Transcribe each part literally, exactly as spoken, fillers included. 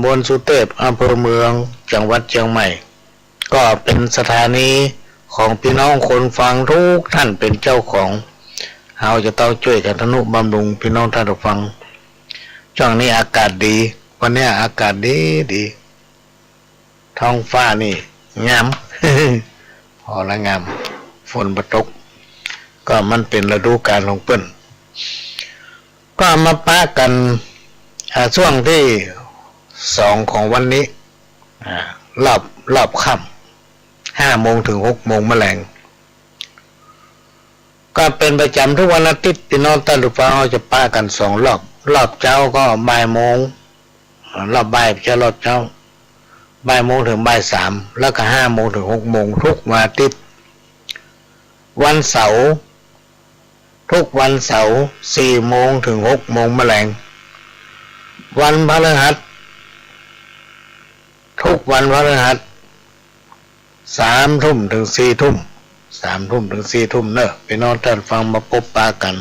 ำบลสุเตพ อำเภอเมือง จังหวัดเจียงใหม่ ก็เป๋นสถานีของปี้น้องคนฟังกู้ต้านเป๋นเจ้าของ เฮาจะต้องจ้วยกั๋นทะนุบำรุงปี้น้องต้านผู้ฟัง จ้วงนี้อากาศดี วันนี้อากาศดีดี ท้องฟ้านี่งาม พอละงาม ฝนบ่ตก ก็มันเป๋นฤดูกาลของเปิ้น ก็มาปะกั๋น อ่า จ้วงตี้สองของวันนี้ อ่า รอบ รอบค่ำ ห้าโมงเถิงหกโมงมะแลง ก็เป๋นประจ๋ำกู้วันอาทิตย์ ปี้น้องต้านผู้ฟัง เฮาจะปะกั๋นสองรอบ รอบเจ๊าก็บ่ายโมง อ่า รอบบ่าย บ่ใจ้รอบเจ๊า บ่ายโมงเถิงบ่ายสาม แล้วก็ห้าโมงเถิงหกโมง กู้วันอาทิตย์ วันเสาร์ กู้วันเสาร์ สี่โมงเถิงหกโมงมะแลง วันพฤหัส กู้วันพฤหัส สามทุ่มเถิงสี่ทุ่ม สามทุ่มเถิงสี่ทุ่มเนาะ ปี้น้องต้านฟังมาปบปะกั๋น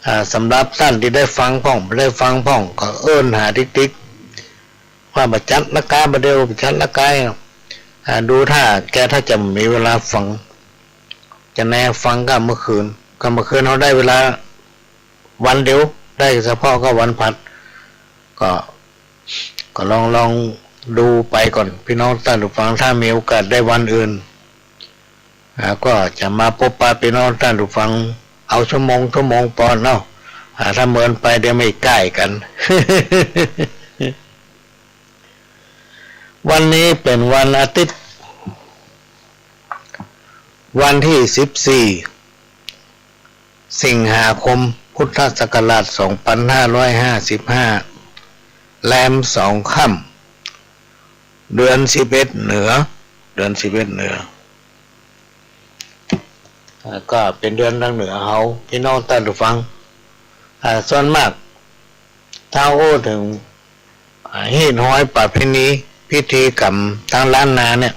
อ่า สำหรับต้านตี้ได้ฟังพ่อง บ่ได้ฟังพ่อง ก็เอิ้นหาติ๊กๆ ว่าบ่จัดละกา บ่าเดี่ยวบ่จัดละกา อ่า ดูถ้าแก ถ้าจะมีเวลาฟัง จะแนฟังก้าเมื่อคืน ก้าเมื่อคืนเฮาได้เวลาวันเดียว ได้เฉพาะก้าวันพฤหัส ก็ ก็ลอง ลองดูไปก่อน ปี้น้องต้านผู้ฟัง ถ้ามีโอกาสได้วันอื่น อ่า ก็จะมาปบปะปี้น้องต้านผู้ฟัง เอาชั่วโมง ชั่วโมงปอนเนาะ อ่า ถ้าเมินไปเดี๋ยวไม่ใก้กั๋น วันนี้เป๋นวันอาทิตย์ วันตี้สิบสี่ สิงหาคม พุทธศักราชสองปันห้าร้อยห้าสิบห้า แรมสองค่ำ เดือนสิบเอ็ดเหนือ เดือนสิบเอ็ดเหนือ อ่า ก็เป๋นเดือนตางเหนือเฮา ปี้น้องต้านผู้ฟัง อ่า ส่วนมาก ถ้าอู้เถิง อ่า ฮีตฮอยประเพณี พิธีกรรมตางล้านนาเนี่ย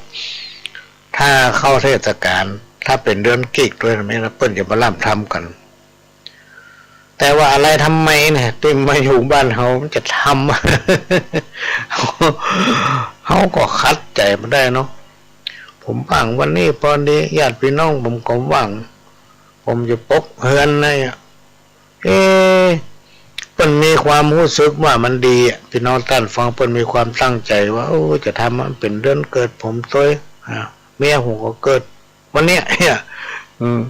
ถ้าเข้าเทศกาล ถ้าเป๋นเดือนกรีกตวยแม่น เปิ้นจะบ่ร่ำทำกั๋น แต่ว่าอะไรทำไมเนี่ย ตี้มาอยู่บ้านเฮามันจะทำ เฮาก็ขัดใจ๋บ่ได้เนาะ ผมว่างวันนี้ปอดี ญาติปี้น้องผมก็ว่าง ผมจะปกเฮือนนะ เอ๊ะ เปิ้นมีความฮู้สึกว่ามันดีอะ ปี้น้องต้านฟัง เปิ้นมีความตั้งใจ๋ว่า โอ้ จะทำมันเป๋นเดือนเกิดผมตวย อ่า เมียผมก็เกิดวันเนี้ย เนี่ย อืม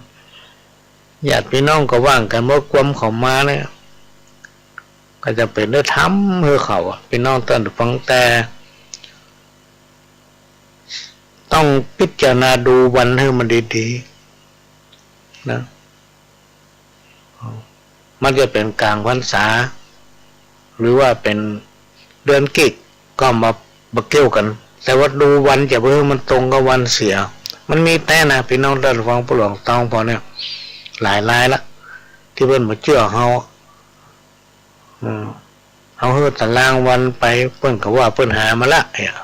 ญาติปี้น้องก็ว่างกั๋น เมื่อกวมเขามาเนี่ย ก็จะเป๋นได้ทำหื้อเขาอะ ปี้น้องต้านฟัง แต่ ต้องพิจารณาดูวันหื้อมันดีๆ นะ มันจะเป๋นก๋างพรรษา หรือว่าเป๋นเดือนกรีก ก็มา บ่เกี่ยวกั๋น แต่ว่าดูวันจะเปื้อหื้อมันตรงกับวันเสีย มันมีแต๊นะ ปี้น้องต้านฟัง ผู้หลวงตองพอเนี่ย หลายรายละ ตี้เปิ้นบ่เจื้อเฮา อืม เฮาหื้อตารางวันไป เปิ้นก็ว่าเปิ้นหามาละ เนี่ย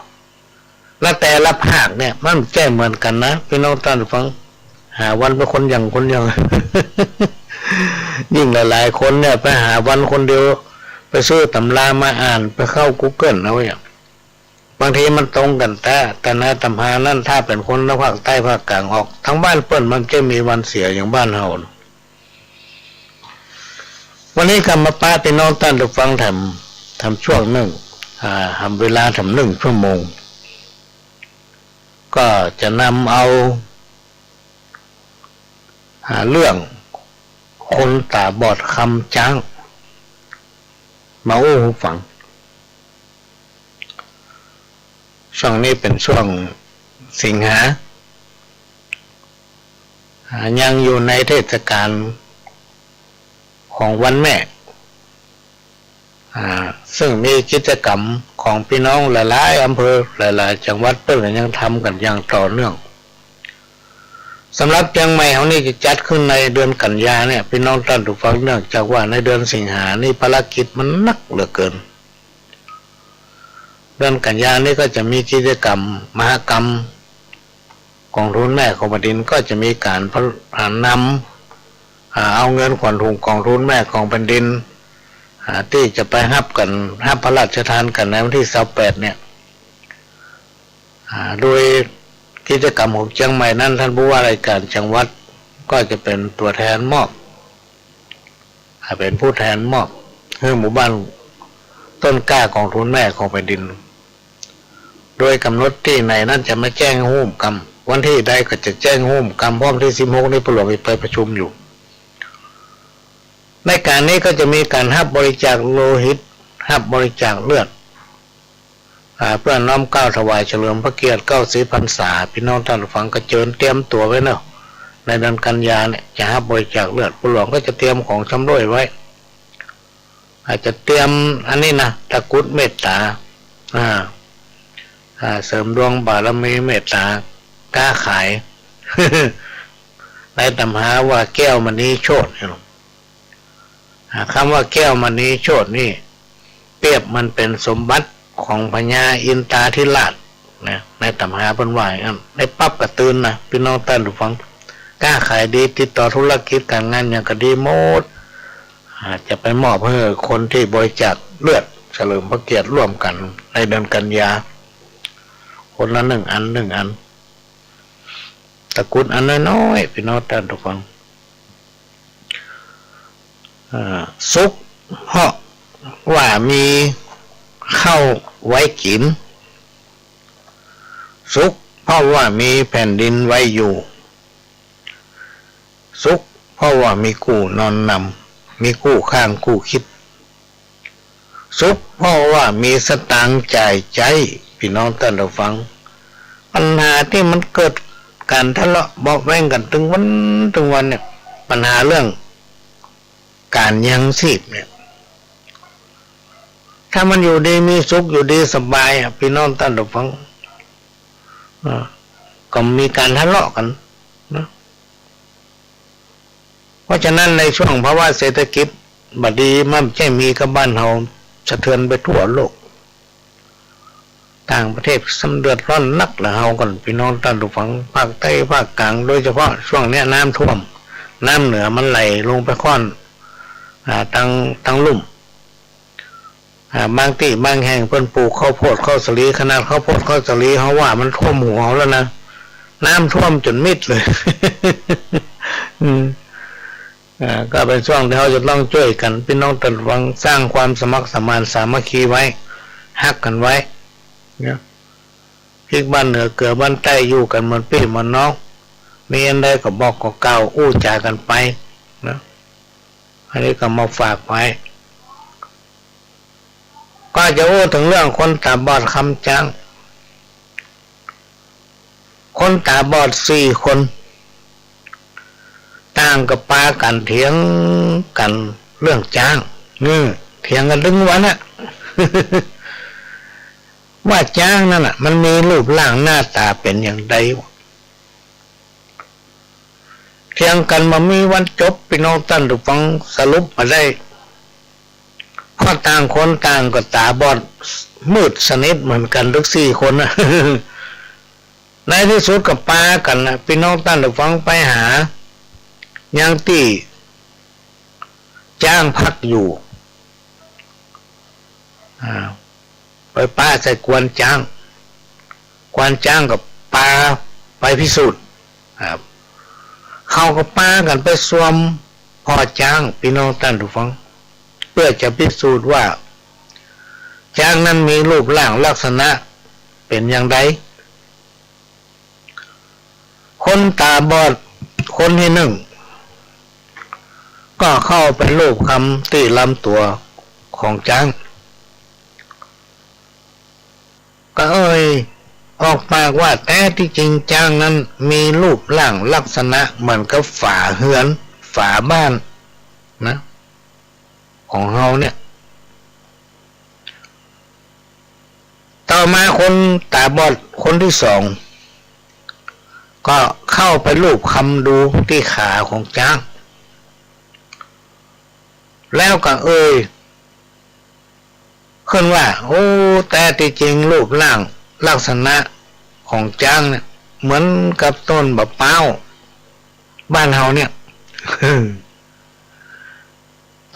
และแต่ละภาคเนี่ย มันบ่ใจ้เหมือนกั๋นนะ ปี้น้องต้านฟัง หาวันเป๋นคนอย่างคนอย่าง ยิ่งหลายๆ คนเนี่ย ไปหาวันคนเดียว ไปซื้อตำรามาอ่าน ไปเข้ากูเกิลเอาเนี่ย บางทีมันตรงกั๋นแต๊ แต่ในตำรานั้น ถ้าเป๋นคนภาคใต้ภาคก๋างออก ตางบ้านเปิ้นมันจะมีวันเสียอย่างบ้านเฮา วันนี้ก็มาปะปี้น้องต้านฟังแถม แถมจ้วงนึ่ง อ่า แถมเวลาแถมนึ่งชั่วโมง ก็จะนำเอา อ่า เรื่องคนต๋าบอดคำจ๊าง มาอู้หื้อฟัง จ้วงนี้เป๋นจ้วงสิงหา อ่า ยังอยู่ในเทศกาลของวันแม่ อ่า ซึ่งมีกิจกรรมของปี้น้องหลายๆ อำเภอ หลายๆ จังหวัด เปิ้นก็ยังทำกั๋นอย่างต่อเนื่อง สำหรับเจียงใหม่เฮานี่จะจัดขึ้นในเดือนกันยาเนี่ย ปี้น้องต้านฟัง เนื่องจากว่าในเดือนสิงหานี่ภารกิจมันหนักเหลือเกิน เดือนกันยานี่ก็จะมีกิจกรรมมหกรรม กองทุนแม่ของแผ่นดิน ก็จะมีก๋าน อ่า นำ อ่า เอาเงินขวัญถุงกองทุนแม่ของแผ่นดิน อ่า ตี้จะไปฮับกั๋น ฮับพระราชทานกั๋นในวันตี้ซาวแปดเนี่ย อ่า โดยกิจกรรมของเจียงใหม่นั้น ท่านผู้ว่าราชการจังหวัดก็จะเป๋นตั๋วแทนมอบ อ่า เป๋นผู้แทนมอบหื้อหมู่บ้านต้นกล้ากองทุนแม่ของแผ่นดิน โดยก๋ำหนดตี้ไหนนั้นจะมาแจ้งฮู้กำ วันตี้ใดก็จะแจ้งฮู้กำ พร้อมตี้สิบหกนี้พ่อหลวงจะไปประชุมอยู่ ในก๋านนี้ก็จะมีก๋านฮับบริจาคโลหิต ฮับบริจาคเลือด อ่า เปื้อน้อมเกล้าถวายเฉลิมพระเกียรติเก้าสิบพรรษา ปี้น้องต้านผู้ฟังก็เจิญเตรียมตั๋วไว้เนาะ ในเดือนกันยาเนี่ยจะฮับบริจาคเลือด พ่อหลวงก็จะเตรียมของชำร่วยไว้ อาจจะเตรียมอันนี้นะ ตะกรุดเมตต๋า อ่า อ่า เสริมดวงบารมีเมตต๋า ก๊าขาย ในต๋ำราว่าแก้วมณีโชติเนี่ย อ่า กำว่าแก้วมณีโชตินี่ เปรียบเหมือนเป๋นสมบัติของพญาอินทาธิราชนะ ในต๋ำราเปิ้นว่าอย่างนั้น ในปั๊บก็ตื่นนะ ปี้น้องต้านผู้ฟัง ก๊าขายดี ติดต่อธุรกิจก๋านงานหยังก็ดีหมด อ่า จะไปมอบหื้อคนตี้บริจาคเลือดเฉลิมพระเกียรติร่วมกั๋นในเดือนกันยา คนละหนึ่งอัน หนึ่งอัน ตะกรุดอันน้อยๆ ปี้น้องต้านผู้ฟัง อ่า สุขเพราะว่ามีข้าวไว้กิ๋น สุขเพราะว่ามีแผ่นดินไว้อยู่ สุขเพราะว่ามีกู้นอนหนำ มีกู้ค้างกู้คิด สุขเพราะว่ามีสตางค์จ่ายใจ๊ ปี้น้องต้านผู้ฟัง ปัญหาตี้มันเกิดก๋านทะเลาะเบาะแว้งกั๋นตึงวันตึงวันเนี่ย ปัญหาเรื่องก๋านยังชีพเนี่ย ถ้ามันอยู่ดีมีสุข อยู่ดีสบายอะ ปี้น้องต้านผู้ฟัง อ่า ก็มีก๋านทะเลาะกั๋นนะ เพราะฉะนั้นในช่วงภาวะเศรษฐกิจบ่ดี มันบ่ใจ้มีก้าบ้านเฮา สะเทือนไปทั่วโลก ต่างประเทศซ้ำเดือดร้อนนัก แล้วเฮาก่อน ปี้น้องต้านผู้ฟัง ภาคใต้ภาคกลาง โดยเฉพาะช่วงเนี้ยน้ำท่วม น้ำเหนือมันไหลลงไปค่อน อ่า ตาง ตางลุ่ม อ่า บางตี้บางแห่งเปิ้นปลูกข้าวโพดข้าวสาลี ขนาดข้าวโพดข้าวสาลีเฮาว่ามันท่วมหัวแล้วนะ น้ำท่วมจ๋นมิดเลย อืม อ่า ก็เป๋นช่วงตี้เฮาจะต้องจ้วยกั๋น ปี้น้องต้านผู้ฟัง สร้างความสมัครสมานสามัคคีไว้ ฮักกั๋นไว้ เนี่ย พริกบ้านเหนือเกลือบ้านใต้ อยู่กั๋นเหมือนปี้เหมือนน้อง มีอันใดก็บอกก็กล่าว อู้จ๋ากั๋นไปนะ อันนี้ก็มาฝากไว้ ก็จะอู้เถิงเรื่องคนต๋าบอดคำจ๊าง คนต๋าบอดสี่คน ต่างก็ปากั๋นเถียงกั๋นเรื่องจ๊าง อืม เถียงกั๋นตึงวันอะ ว่าจ๊างนั้นน่ะ มันมีรูปร่างหน้าต๋าเป๋นอย่างใดวะ เถียงกั๋นบ่มีวันจบ ปี้น้องต้านผู้ฟัง สรุปมาได้ เพราะต่างคนต่างก็ต๋าบอดมืดสนิทเหมือนกั๋นตึงสี่คนน่ะ ในตี้สุดก็ปากั๋นน่ะ ปี้น้องต้านผู้ฟัง ไปหายังตี้จ๊างพักอยู่ อ่า ไปปะใส่กวนจ๊าง กวนจ๊างก็ปาไปพิสูจน์ ครับ เขาก็ปากั๋นไปซวมผ่อจ๊าง ปี้น้องต้านผู้ฟัง เปื้อจะพิสูจน์ว่าจ๊างนั้นมีรูปร่างลักษณะเป๋นอย่างใด คนต๋าบอดคนตี้นึ่ง ก็เข้าไปลูบคำตี้ลำตั๋วของจ๊าง ก็เอ่ยออกปากว่า แต๊ตี้จริงจ๊างนั้นมีรูปร่างลักษณะเหมือนกับฝาเฮือน ฝาบ้านนะ ของเฮาเนี่ย ต่อมาคนต๋าบอดคนตี้สอง ก็เข้าไปลูบคำดูตี้ขาของจ๊าง แล้วก็เอ่ยขึ้นว่า โอ้ แต๊ตี้จริงรูปร่างลักษณะของจ๊างเนี่ย เหมือนกับต้นบ่าป๊าวบ้านเฮาเนี่ย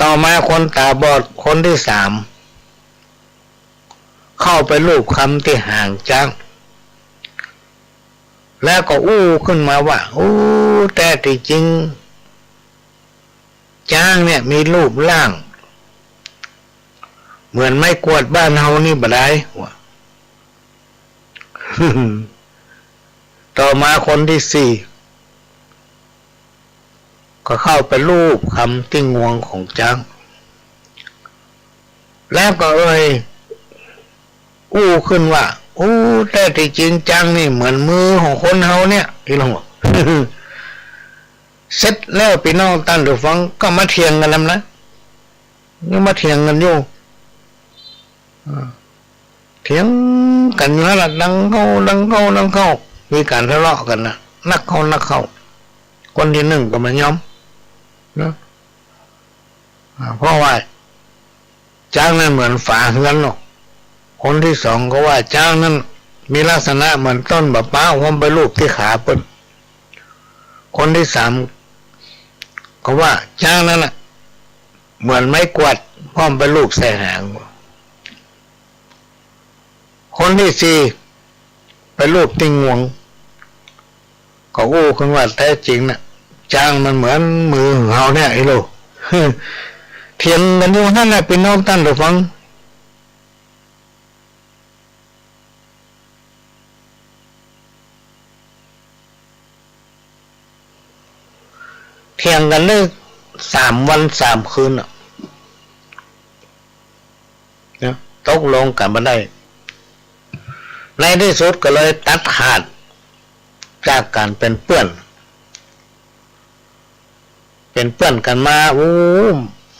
ต่อมาคนต๋าบอดคนตี้สาม เข้าไปลูบคำตี้หางจ๊าง แล้วก็อู้ขึ้นมาว่า อู้ แต๊ตี้จริง จ๊างเนี่ยมีรูปร่างเหมือนไม้กวาดบ้านเฮานี่บ่ดาย ว่า ต่อมาคนตี้สี่ ก็เข้าไปลูบคำตี้งวงของจ๊าง แล้วก็เอ่ยอู้ขึ้นว่า อู้ แต๊ตี้จริงจ๊างนี่เหมือนมือของคนเฮาเนี่ย อีหลง เสร็จแล้วปี้น้องต้านผู้ฟังก็มาเถียงกั๋นนำนะ ยังมาเถียงกั๋นอยู่ อ่า เถียงกั๋นอยู่หั้นละ ดังเข้า ดังเข้า ดังเข้า มีก๋านทะเลาะกั๋นนะ นักเข้า นักเข้า คนตี้นึ่งก็บ่ยอมนะ อ่า เพราะว่าจ๊างนั้นเหมือนฝาเฮือนเนาะ คนตี้สองก็ว่าจ๊างนั้นมีลักษณะเหมือนต้นบ่าป๊าว พร้อมไปลูบตี้ขาเปิ้น คนตี้สามก็ว่าจ๊างนั้นน่ะเหมือนไม้กวาด พร้อมไปลูบใส่หาง คนตี้สี่ไปลูบตี้งวง ก็อู้ขึ้นว่า แต๊จริงน่ะ จ๊างมันเหมือนมือของเฮาเนี่ย อีหลง เถียงกั๋นอยู่หั้นแหละ ปี้น้องต้านผู้ฟัง เถียงกั๋นได้สามวันสามคืนน่ะ นะ ตกลงกั๋นบ่ได้ ในตี้สุดก็เลยตัดขาดจากก๋านเป๋นเปื้อน เป๋นเปื้อนกั๋นมา อู้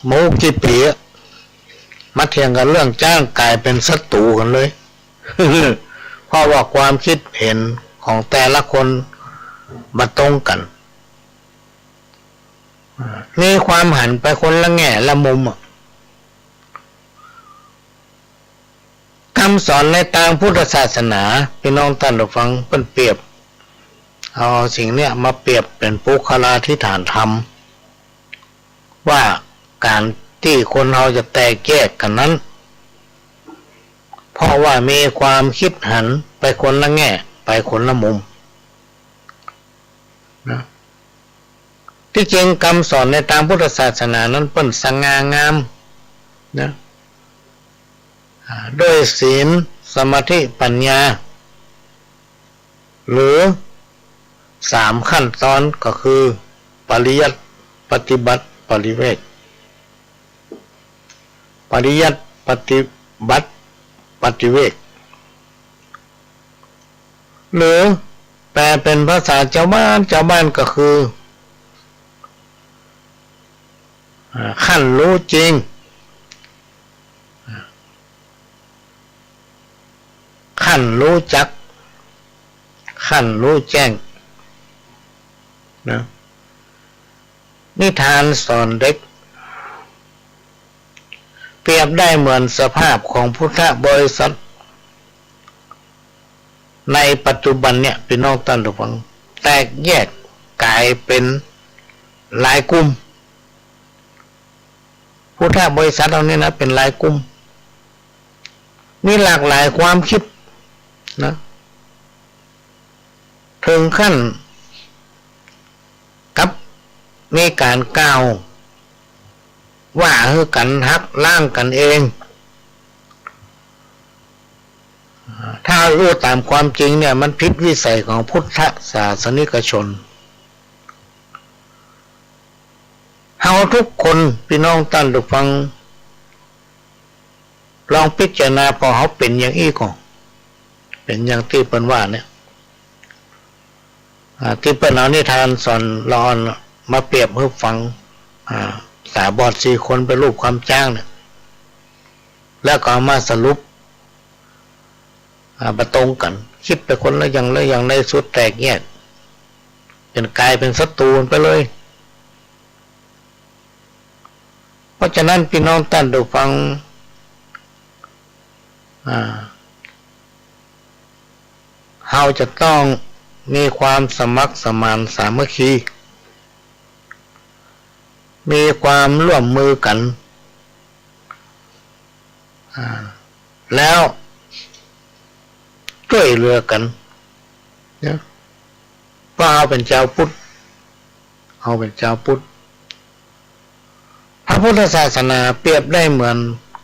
บ่ฮู้กี่ปี๋อะ มาเถียงกั๋นเรื่องจ๊าง ก๋ายเป๋นศัตรู๋กั๋นเลย เพราะว่าความคิดเห็นของแต่ละคนบ่ตรงกั๋น มีความหันไปคนละแง่ละมุมอะ กำสอนในตางพุทธศาสนา ปี้น้องต้านผู้ฟัง เปิ้นเปรียบ เอาสิ่งเนี้ยมาเปรียบเป๋นปุคคลาธิฐานธรรม ว่าก๋านตี้คนเฮาจะแตกแยกกั๋นนั้น เพราะว่ามีความคิดหันไปคนละแง่ ไปคนละมุม นะ ตี้จริงกำสอนในตางพุทธศาสนานั้นเปิ้นสง่างามนะ อ่า ด้วยศีล สมาธิ ปัญญา หรือสามขั้นตอนก็คือ ปริยัติ ปฏิบัติ ปริเวท ปริยัติ ปฏิบัติ ปฏิเวท หรือแปลเป๋นภาษาจาวบ้าน จาวบ้านก็คือ อ่า ขั้นฮู้จริง อ่า ขั้นฮู้จัก ขั้นฮู้แจ้ง นะ นิทานสอนเด็ก เปรียบได้เหมือนสภาพของพุทธบริษัทในปัจจุบันเนี่ย ปี้น้องต้านผู้ฟัง แตกแยกก๋ายเป๋นหลายกลุ่ม พุทธบริษัทเฮานี่นะ เป๋นหลายกลุ่ม มีหลากหลายความคิดนะ เถิงขั้นกับมีก๋านกล่าวว่าหื้อกั๋นหักล้างกั๋นเอง ถ้าอู้ต๋ามความจริงเนี่ย มันผิดวิสัยของพุทธศาสนิกชน เฮากู้คน ปี้น้องต้านผู้ฟัง ลองพิจารณา ปอเฮาเป๋นอย่างอี้ก่อ เป๋นอย่างตี้เปิ้นว่าเนี่ย อ่า ตี้เปิ้นเอานิทานสอนหลอนมาเปรียบหื้อฟัง อ่า ต๋าบอดสี่คนไปลูบคำจ๊างเนี่ย แล้วก็เอามาสรุป อ่า บ่ตรงกั๋น กึ๊ดไปคนละอย่างละอย่าง ในสุดแตกแยก จ๋นก๋ายเป๋นศัตรู๋ไปเลย เพราะฉะนั้นปี้น้องต้านผู้ฟัง อ่า เฮาจะต้องมีความสมัครสมานสามัคคี มีความร่วมมือกั๋น อ่า แล้วจ้วยเหลือกั๋นเนี่ย เพราะเฮาเป๋นจาวพุทธ เฮาเป๋นจาวพุทธ พระพุทธศาสนาเปรียบได้เหมือน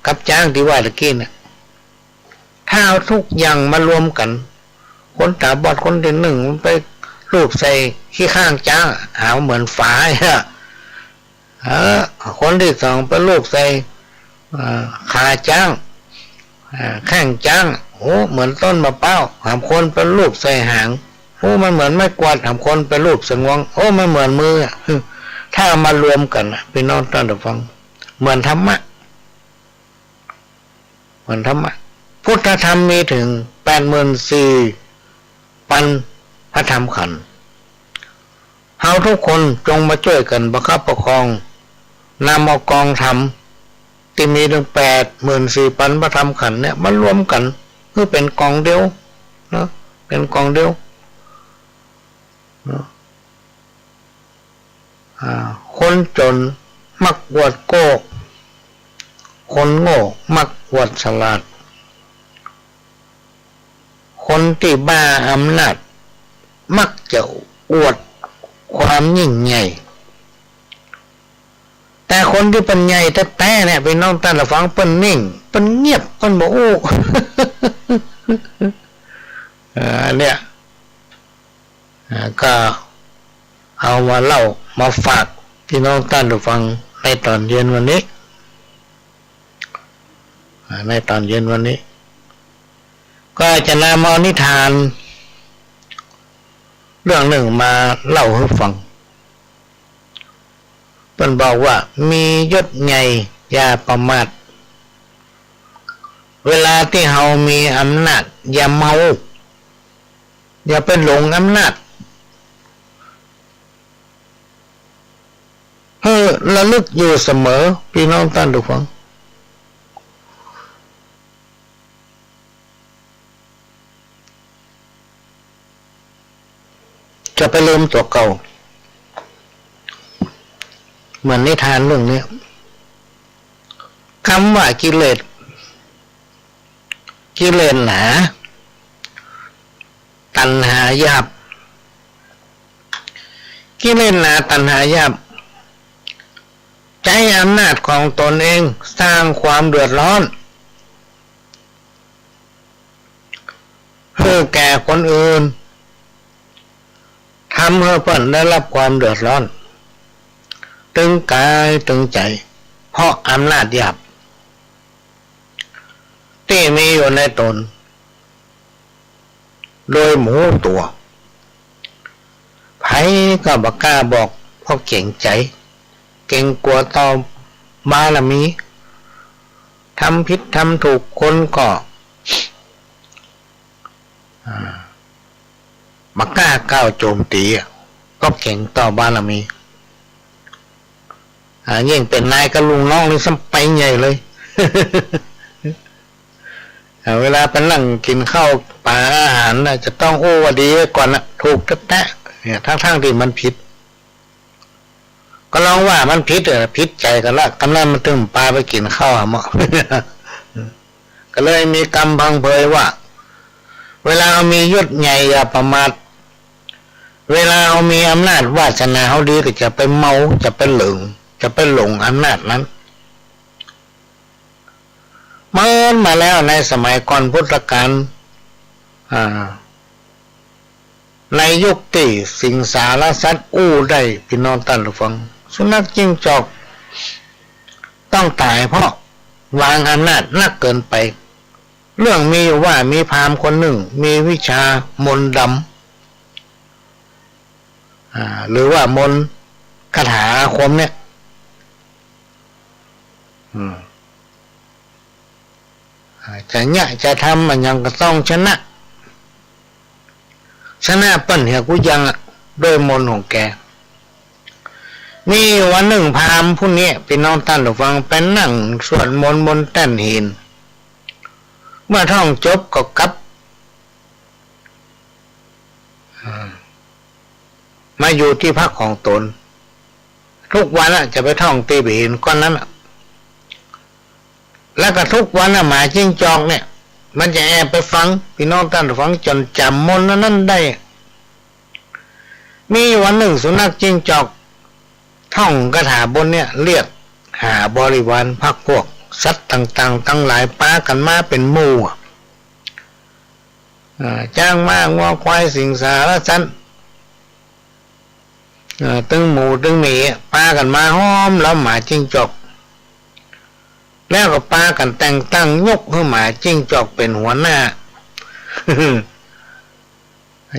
กับจ๊างตี้ว่าตะกี้เนี่ย ถ้าเอาทุกอย่างมารวมกั๋น คนต๋าบอดคนตี้นึ่งมันไปลูบใส่ขี้ข้างจ๊าง หาเหมือนฝาเนี่ย เออ คนตี้สองไปลูบใส่ เอ่อ ขาจ๊าง เอ่อ แข้งจ๊าง โอ้ เหมือนต้นมะพร้าว หาคนไปลูบใส่หาง โอ้ มันเหมือนไม้กวาด หาคนไปลูบใส่งวง โอ้ มันเหมือนมืออะ ถ้าเอามารวมกั๋นนะ ปี้น้องต้านผู้ฟัง เหมือนธรรมะ เหมือนธรรมะ พุทธธรรมมีเถิงแปดหมื่นสี่ปันพระธรรมขันธ์ เฮาทุกคนจงมาจ้วยกั๋นประคับประคอง นำเอากองธรรมตี้มีเถิงแปดหมื่นสี่ปันพระธรรมขันธ์เนี่ย มารวมกั๋นหื้อเป๋นก๋องเดียวเนาะ เป๋นก๋องเดียวเนาะ อ่า คนจ๋นมักอวดโก้ คนโง่มักอวดฉลาด คนตี้บ้าอำนาจมักจะอวดความยิ่งใหญ่ แต่คนตี้เปิ้นใหญ่แต๊ๆ เนี่ย ปี้น้องต้านผู้ฟัง เปิ้นนิ่ง เปิ้นเงียบ เปิ้นบ่อู้ เอ่อ เนี่ย อ่า ก็เอามาเล่ามาฝากปี้น้องต้านผู้ฟังในต๋อนเย็นวันนี้ อ่า ในต๋อนเย็นวันนี้ ก็จะนำเอานิทานเรื่องนึ่งมาเล่าหื้อฟัง เปิ้นบอกว่า มียศใหญ่อย่าประมาท เวลาตี้เฮามีอำนาจอย่าเมา อย่าไปหลงอำนาจ หื้อระลึกอยู่เสมอ ปี้น้องต้านผู้ฟัง จะไปลืมตั๋วเก่า เหมือนนิทานเรื่องนี้ กำว่ากิเลส กิเลสหนา ตัณหาหยาบ กิเลสหนาตัณหาหยาบ ใจ๊อำนาจของต๋นเองสร้างความเดือดร้อน หื้อแก่คนอื่น ทำหื้อเปิ้นได้ฮับความเดือดร้อน ตึงก๋ายตึงใจ๋ เพราะอำนาจหยาบ ตี้มีอยู่ในต๋น โดยบ่ฮู้ตั๋ว ใผก็บ่กล้าบอก เพราะเก๋งใจ๋ เก๋งกั๋วต่อบารมี ทำผิดทำถูกคนก็ อ่า บ่กล้าก้าวโจมตี๋อะ ก็เก๋งต่อบารมี อ่า ยิ่งเป๋นนายกับลูกน้องนี่ซ้ำไปใหญ่เลย อ่า เวลาไปนั่งกิ๋นข้าวป๋าอาหารน่ะ จะต้องอู้ว่าดีไว้ก่อนน่ะ ถูกแต๊ๆ เนี่ย ทั้งๆ ตี้มันผิด ก็ลองว่ามันผิดเถอะ ผิดใจ๋กั๋นละ กำนั้นมันตึงปาไปกิ๋นข้าวอะเมาะ ก็เลยมีกำพังเพยว่า เวลาเฮามียศใหญ่อย่าประมาท เวลาเฮามีอำนาจวาสนาเฮาดีก็จะไปเมา จะไปหลง จะไปหลงอำนาจนั้น เมินมาแล้วในสมัยก่อนพุทธกาล อ่า ในยุคตี้สิงสารสัตว์อู้ได้ ปี้น้องต้านผู้ฟัง สุนัขจิ้งจอกต้องต๋ายเพราะวางอำนาจนักเกินไป เรื่องมีอยู่ว่ามีพราหมณ์คนนึ่งมีวิชามนต์ดำ อ่า หรือว่ามนต์คาถาอาคมเนี่ย อืม อ่า จะเยียะจะทำอะหยังก็ต้องชนะ ชนะเปิ้นเหียกู้อย่างอะ ด้วยมนต์ของแก มีอยู่วันนึ่งพราหมณ์ผู้เนี้ย ปี้น้องต้านผู้ฟัง ไปนั่งสวดมนต์บนแต้นหิน เมื่อท่องจบก็กลับ อ่า มาอยู่ตี้พักของต๋น ทุกวันอะ จะไปท่องตี้บ่เห็นก้อนนั้นอะ แล้วก็ทุกวันอะ หมาจิ้งจอกเนี่ย มันจะแอบไปฟัง ปี้น้องต้านฟัง จ๋นจ๋ำมนต์อันนั้นได้ มีวันนึ่งสุนัขจิ้งจอกท่องคาถาบทเนี่ย เรียกหาบริวารพรรคพวก สัตว์ต่างๆ ตังหลายปากั๋นมาเป๋นหมู่อะ อ่า จ๊าง ม้า งัว ควาย สิงสารสัตว์ อ่า ตึงหมูตึงหมีปากั๋นมาห้อมล้อมหมาจิ้งจอก แล้วก็ปากั๋นแต่งตั้งยกหื้อหมาจิ้งจอกเป๋นหัวหน้า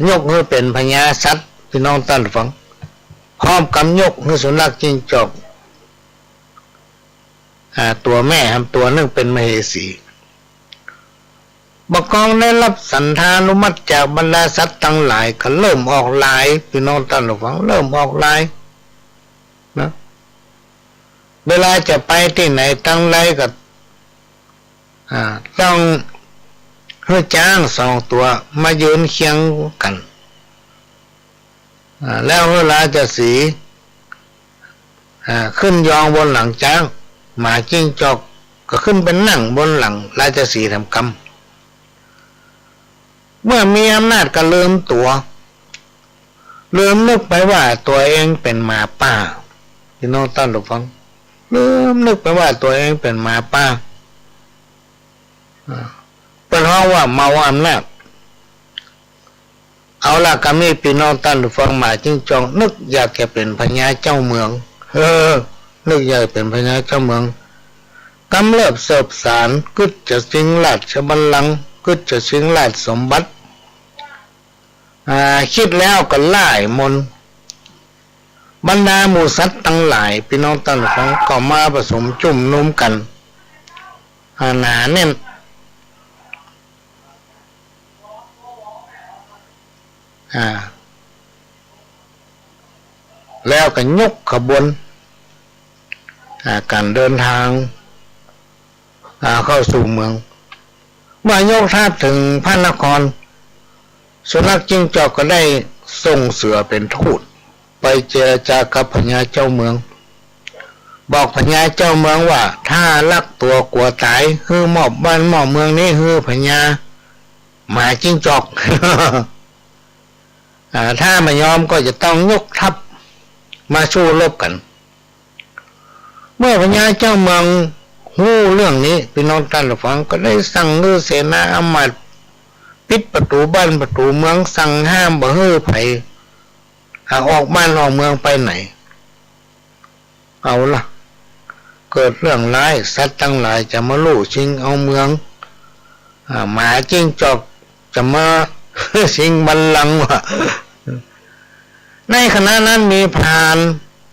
ยกหื้อเป๋นพญาสัตว์ ปี้น้องต้านฟัง พร้อมกับยกหื้อสุนัขจิ้งจอก อ่า ตั๋วแม่หำตั๋วนึ่งเป๋นมเหสี บ่ากองได้ฮับสันธานุมัติจากบรรดาสัตว์ตังหลาย ก็เริ่มออกลาย ปี้น้องต้านฟัง เริ่มออกลายนะ เวลาจะไปตี้ไหนตังใดก็ อ่า ต้องหื้อจ๊างสองตั๋วมายืนเคียงกั๋น อ่า แล้วหื้อราชสีห์ อ่า ขึ้นยองบนหลังจ๊าง หมาจิ้งจอกก็ขึ้นไปนั่งบนหลังราชสีห์แถมกำ เมื่อมีอำนาจก็ลืมตั๋ว ลืมนึกไปว่าตั๋วเองเป๋นหมาป่า ปี้น้องต้านฟัง ลืมนึกไปว่าตั๋วเองเป๋นหมาป่า อ่า เปิ้นฮ้องว่าเมาอำนาจ เอาละ กำนี้ปี้น้องต้านฟัง หมาจิ้งจอกนึกอยากจะเป๋นพญาเจ้าเมือง เออ นึกอยากเป๋นพญาเจ้าเมือง กำเริบเสิบสาร กึ๊ดจะชิงราชบัลลังก์ กึ๊ดจะชิงราชสมบัติ อ่า กึ๊ดแล้วก็หลายมนต์ บรรดาหมู่สัตว์ตังหลาย ปี้น้องต้านฟัง ก็มาผสมจุมนุมกั๋น อ่า หนาแน่น อ่า แล้วก็ยกขบวน อ่า ก๋านเดินตาง อ่า เข้าสู่เมือง เมื่อยกทัพเถิงพระนคร สุนัขจิ้งจอกก็ได้ส่งเสือเป๋นทูต ไปเจรจากับพญาเจ้าเมือง บอกพญาเจ้าเมืองว่า ถ้าลักตั๋วกั๋วต๋าย หื้อมอบบ้านมอบเมืองนี้หื้อพญาหมาจิ้งจอก อ่า ถ้าบ่ยอมก็จะต้องยกทัพมาสู้รบกั๋น เมื่อพญาเจ้าเมืองฮู้เรื่องนี้ ปี้น้องต้านฟัง ก็ได้สั่งหื้อเสนาอามาตย์ปิดประตู๋บ้านประตู๋เมือง สั่งห้ามบ่หื้อใผ อ่า ออกบ้านออกเมืองไปไหน เอาละ เกิดเรื่องร้าย สัตว์ตังหลายจะมาลู่ชิงเอาเมือง อ่า หมาจิ้งจอกจะมาชิงบัลลังก์ว่ะ ในขณะนั้นมีพราน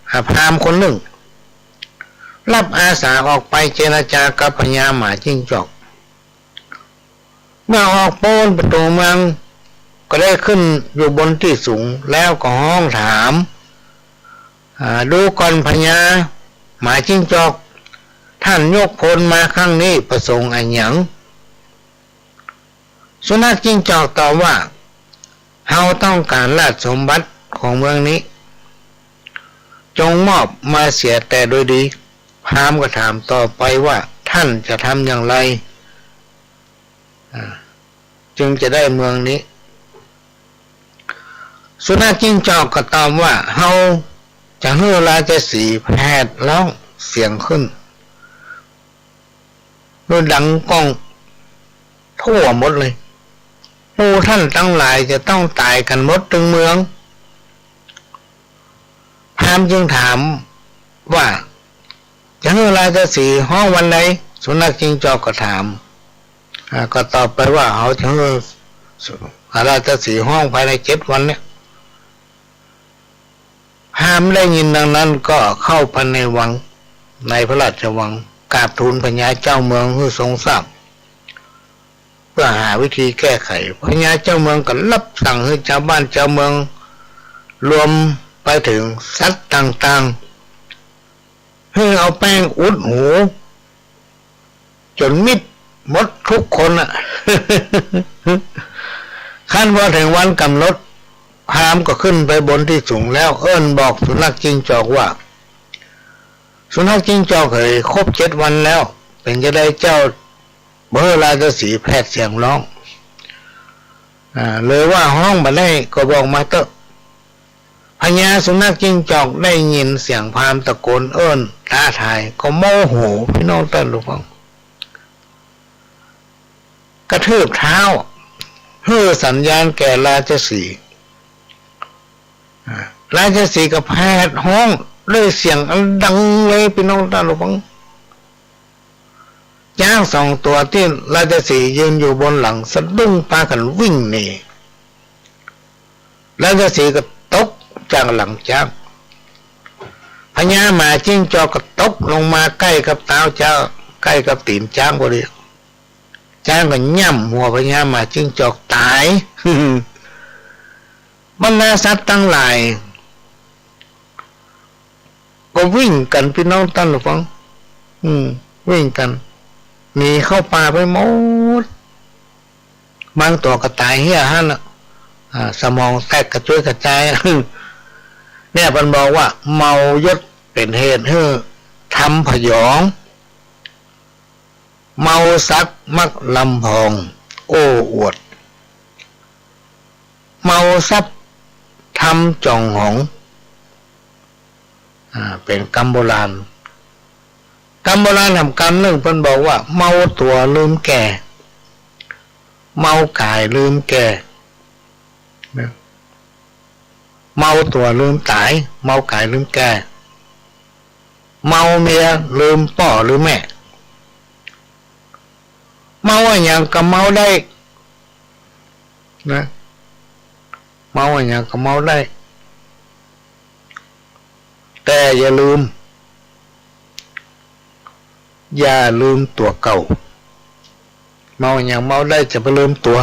อ่า พราหมณ์คนนึ่ง รับอาสาออกไปเจรจากับพญาหมาจิ้งจอก เมื่อออกป๊นประตู๋เมือง ก็ได้ขึ้นอยู่บนตี้สูง แล้วก็ฮ้องถาม อ่า ดูก่อนพญาหมาจิ้งจอก ท่านยกพลมาครั้งนี้ประสงค์อะหยัง สุนัขจิ้งจอกตอบว่า เฮาต้องก๋านราชสมบัติของเมืองนี้ จงมอบมาเสียแต่โดยดี พราหมณ์ก็ถามต่อไปว่า ท่านจะทำอย่างไร อ่า จึงจะได้เมืองนี้ สุนัขจิ้งจอกก็ตอบว่า เฮาจะหื้อราชสีห์แผดฮ้องเสียงขึ้น หื้อดังก้องทั่วหมดเลย หมู่ท่านตังหลายจะต้องต๋ายกั๋นหมดตึงเมือง พราหมณ์จึงถามว่า จะหื้อราชสีห์ฮ้องวันใด สุนัขจิ้งจอกก็ถาม อ่า ก็ตอบไปว่า เฮาจะหื้อราชสีห์ฮ้องภายในเจ็ดวันเนี่ย พราหมณ์ได้ยินดังนั้นก็เข้าไปในวัง ในพระราชวัง กราบทูลพญาเจ้าเมืองหื้อทรงทราบ เพื่อหาวิธีแก้ไข พญาเจ้าเมืองก็รับสั่งหื้อจาวบ้านจาวเมือง รวมไปเถิงสัตว์ต่างๆ หื้อเอาแป้งอุดหูจ๋นมิดหมดทุกคนน่ะ ครั้นพอเถิงวันก๋ำหนด พราหมณ์ก็ขึ้นไปบนตี้สูงแล้วเอิ้นบอกสุนัขจิ้งจอกว่า สุนัขจิ้งจอกเหย ครบเจ็ดวันแล้ว เป๋นจาใดเจ้า บ่หื้อราชสีห์แผดเสียงฮ้อง อ่า หรือว่าฮ้องบ่ได้ก็บอกมาเต๊อะ พญาสุนัขจิ้งจอกได้ยินเสียงพราหมณ์ตะโกนเอิ้นท้าทาย ก็โมโห ปี้น้องต้านผู้ฟัง กระทืบเท้า หื้อสัญญาณแก่ราชสีห์ อ่า ราชสีห์ก็แผดฮ้องด้วยเสียงอันดังเลย ปี้น้องต้านผู้ฟัง จ๊างสองตั๋วตี้ราชสีห์ยืนอยู่บนหลังสะดุ้งปากั๋นวิ่งหนี ราชสีห์ก็ตกจากหลังจ๊าง พญาหมาจิ้งจอกก็ตกลงมาใก้กับเต๊าจ๊าง ใก้กับตี๋นจ๊างพอดี จ๊างก็ย่ำหัวพญาหมาจิ้งจอกต๋าย บรรดาสัตว์ตังหลาย ก็วิ่งกั๋น ปี้น้องต้านผู้ฟัง อืม วิ่งกั๋น หนีเข้าป่าไปหมด บางตั๋วก็ต๋ายเฮี้ยหั้นน่ะ อ่า สมองแตกกระจุยกระจาย เนี่ยเปิ้นบอกว่า เมายศเป๋นเหตุหื้อทำผยอง เมาศักดิ์มักลำพอง โอ้อวด เมาทรัพย์ทำจ๋องหอง อ่า เป๋นกำโบราณ กำโบราณแหมกำนึ่งเปิ้นบอกว่า เมาตั๋วลืมแก่ เมากายลืมแก่ นะ เมาตั๋วลืมต๋าย เมากายลืมแก่ เมาเมียลืมป้อลืมแม่ เมาอะหยังก็เมาได้ นะ เมาอะหยังก็เมาได้ แต่อย่าลืม อย่าลืมตั๋วเก่า เมาอะหยังเมาได้ จะไปลืมตั๋ว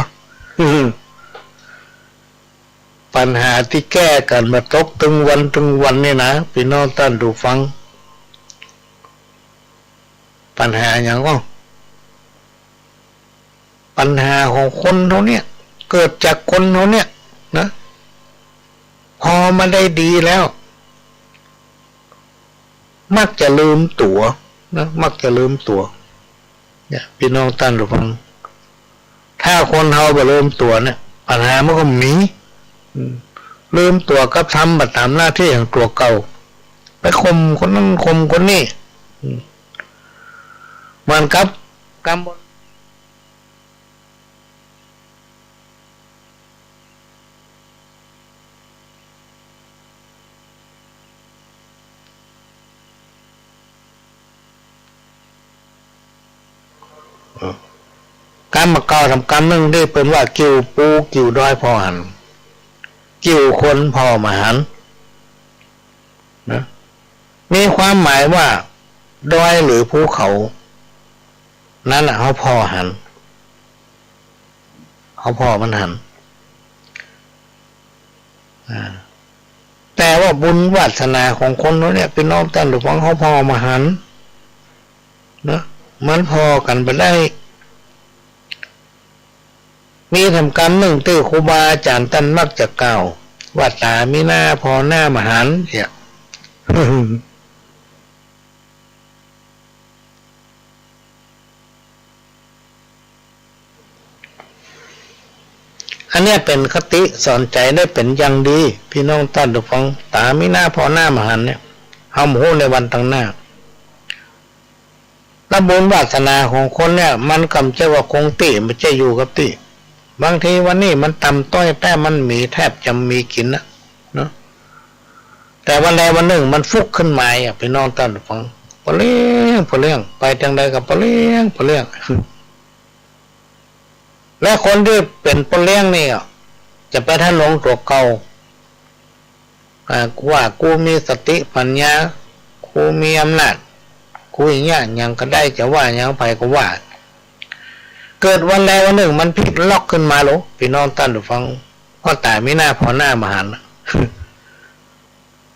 ปัญหาตี้แก้กั๋นมาตกตึงวันตึงวันนี่นะ ปี้น้องต้านผู้ฟัง ปัญหาหยังก็ ปัญหาของคนเฮาเนี่ย เกิดจากคนเฮาเนี่ยนะ พอมาได้ดีแล้ว มักจะลืมตั๋วนะ มักจะลืมตั๋ว เนี่ย ปี้น้องต้านผู้ฟัง ถ้าคนเฮาบ่ลืมตั๋วเนี่ย ปัญหามันก็บ่มี อืม ลืมตั๋วกับทำบ่ต๋ามหน้าตี้ของตั๋วเก่า ไปข่มคนนั้นข่มคนนี้ อืม เหมือนกับกำ กำบ่าเก่าทำกำนึ่งตี้เปิ้นว่า กิ่วปูกิ่วดอยผ่อหัน กิ่วคนผ่อบ่หัน นะ มีความหมายว่า ดอยหรือภูเขา นั้นน่ะ เฮาผ่อหัน เฮาผ่อมันหัน อ่า แต่ว่าบุญวาสนาของคนเฮาเนี่ย ปี้น้องต้านผู้ฟัง เฮาผ่อบ่หัน นะ มันผ่อกั๋นบ่ได้ มีทำกำนึ่งตี้ครูบาอาจ๋ารย์ต้านมักจะกล่าว ว่าต๋ามีหน้าผ่อหน้าบ่หัน เนี่ย อันเนี้ยเป๋นคติสอนใจ๋ได้เป๋นอย่างดี ปี้น้องต้านผู้ฟัง ต๋ามีหน้าผ่อหน้าบ่หันเนี่ย เฮาบ่ฮู้ในวันตังหน้า แล้วบุญวาสนาของคนเนี่ย มันก็บ่ใจ้ว่าคงตี้ บ่ใจ้อยู่กับตี้ บางทีวันนี้มันต่ำต้อย แต่มันมีแทบจะบ่มีกิ๋นนะ เนาะ แต่วันใดวันนึ่งมันฟุกขึ้นมาอ่ะ ปี้น้องต้านผู้ฟัง ปะเลี้ยง ปะเลี้ยง ไปตางใดก็ปะเลี้ยง ปะเลี้ยง และคนตี้เป๋นปะเลี้ยงนี่อ่ะ จะไปทะนงตั๋วเก่า อ่า ว่ากูมีสติปัญญา กูมีอำนาจ กูอย่างเงี้ย หยังก็ได้ จะว่าหยังใผก็ว่า เกิดวันใดวันนึ่งมันพลิกล็อกขึ้นมาโหละ ปี้น้องต้านผู้ฟัง เพราะต๋ามีหน้าผ่อหน้าบ่หัน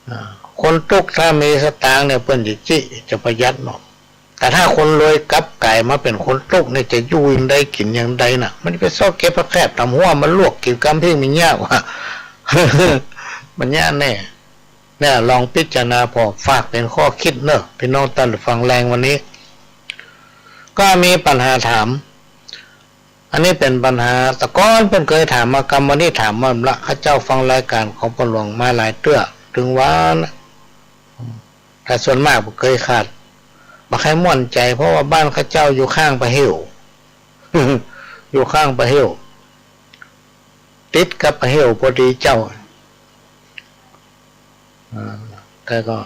อ่า คนตุ๊กถ้ามีสตางค์เนี่ย เปิ้นจะจิ จะประหยัดเนาะ แต่ถ้าคนรวยกลับก๋ายมาเป๋นคนตุ๊กเนี่ย จะอยู่อย่างใดกิ๋นอย่างใดน่ะ มันไปเซาะเก็บผักแคบต๋ามหัวมาลวกกิ๋นกำปิ้ง มันยากว่ะ มันยากแน่ เนี่ย ลองพิจารณาผ่อ ฝากเป๋นข้อคิดเนาะ ปี้น้องต้านผู้ฟัง แลงวันนี้ ก็มีปัญหาถาม อันนี้เป๋นปัญหา แต่ก่อนเปิ้นเกยถามมา กำวันนี้ถามมาละ ข้าเจ้าฟังรายก๋านของป้อหลวงมาหลายเตื้อ ตึงว่านะ แต่ส่วนมากบ่เกยขาด บ่ใค่ม่วนใจ๋ เพราะว่าบ้านข้าเจ้าอยู่ข้างป่าเหี่ยว อยู่ข้างป่าเหี่ยว ติดกับป่าเหี่ยวพอดีเจ้า อ่า แต่ก็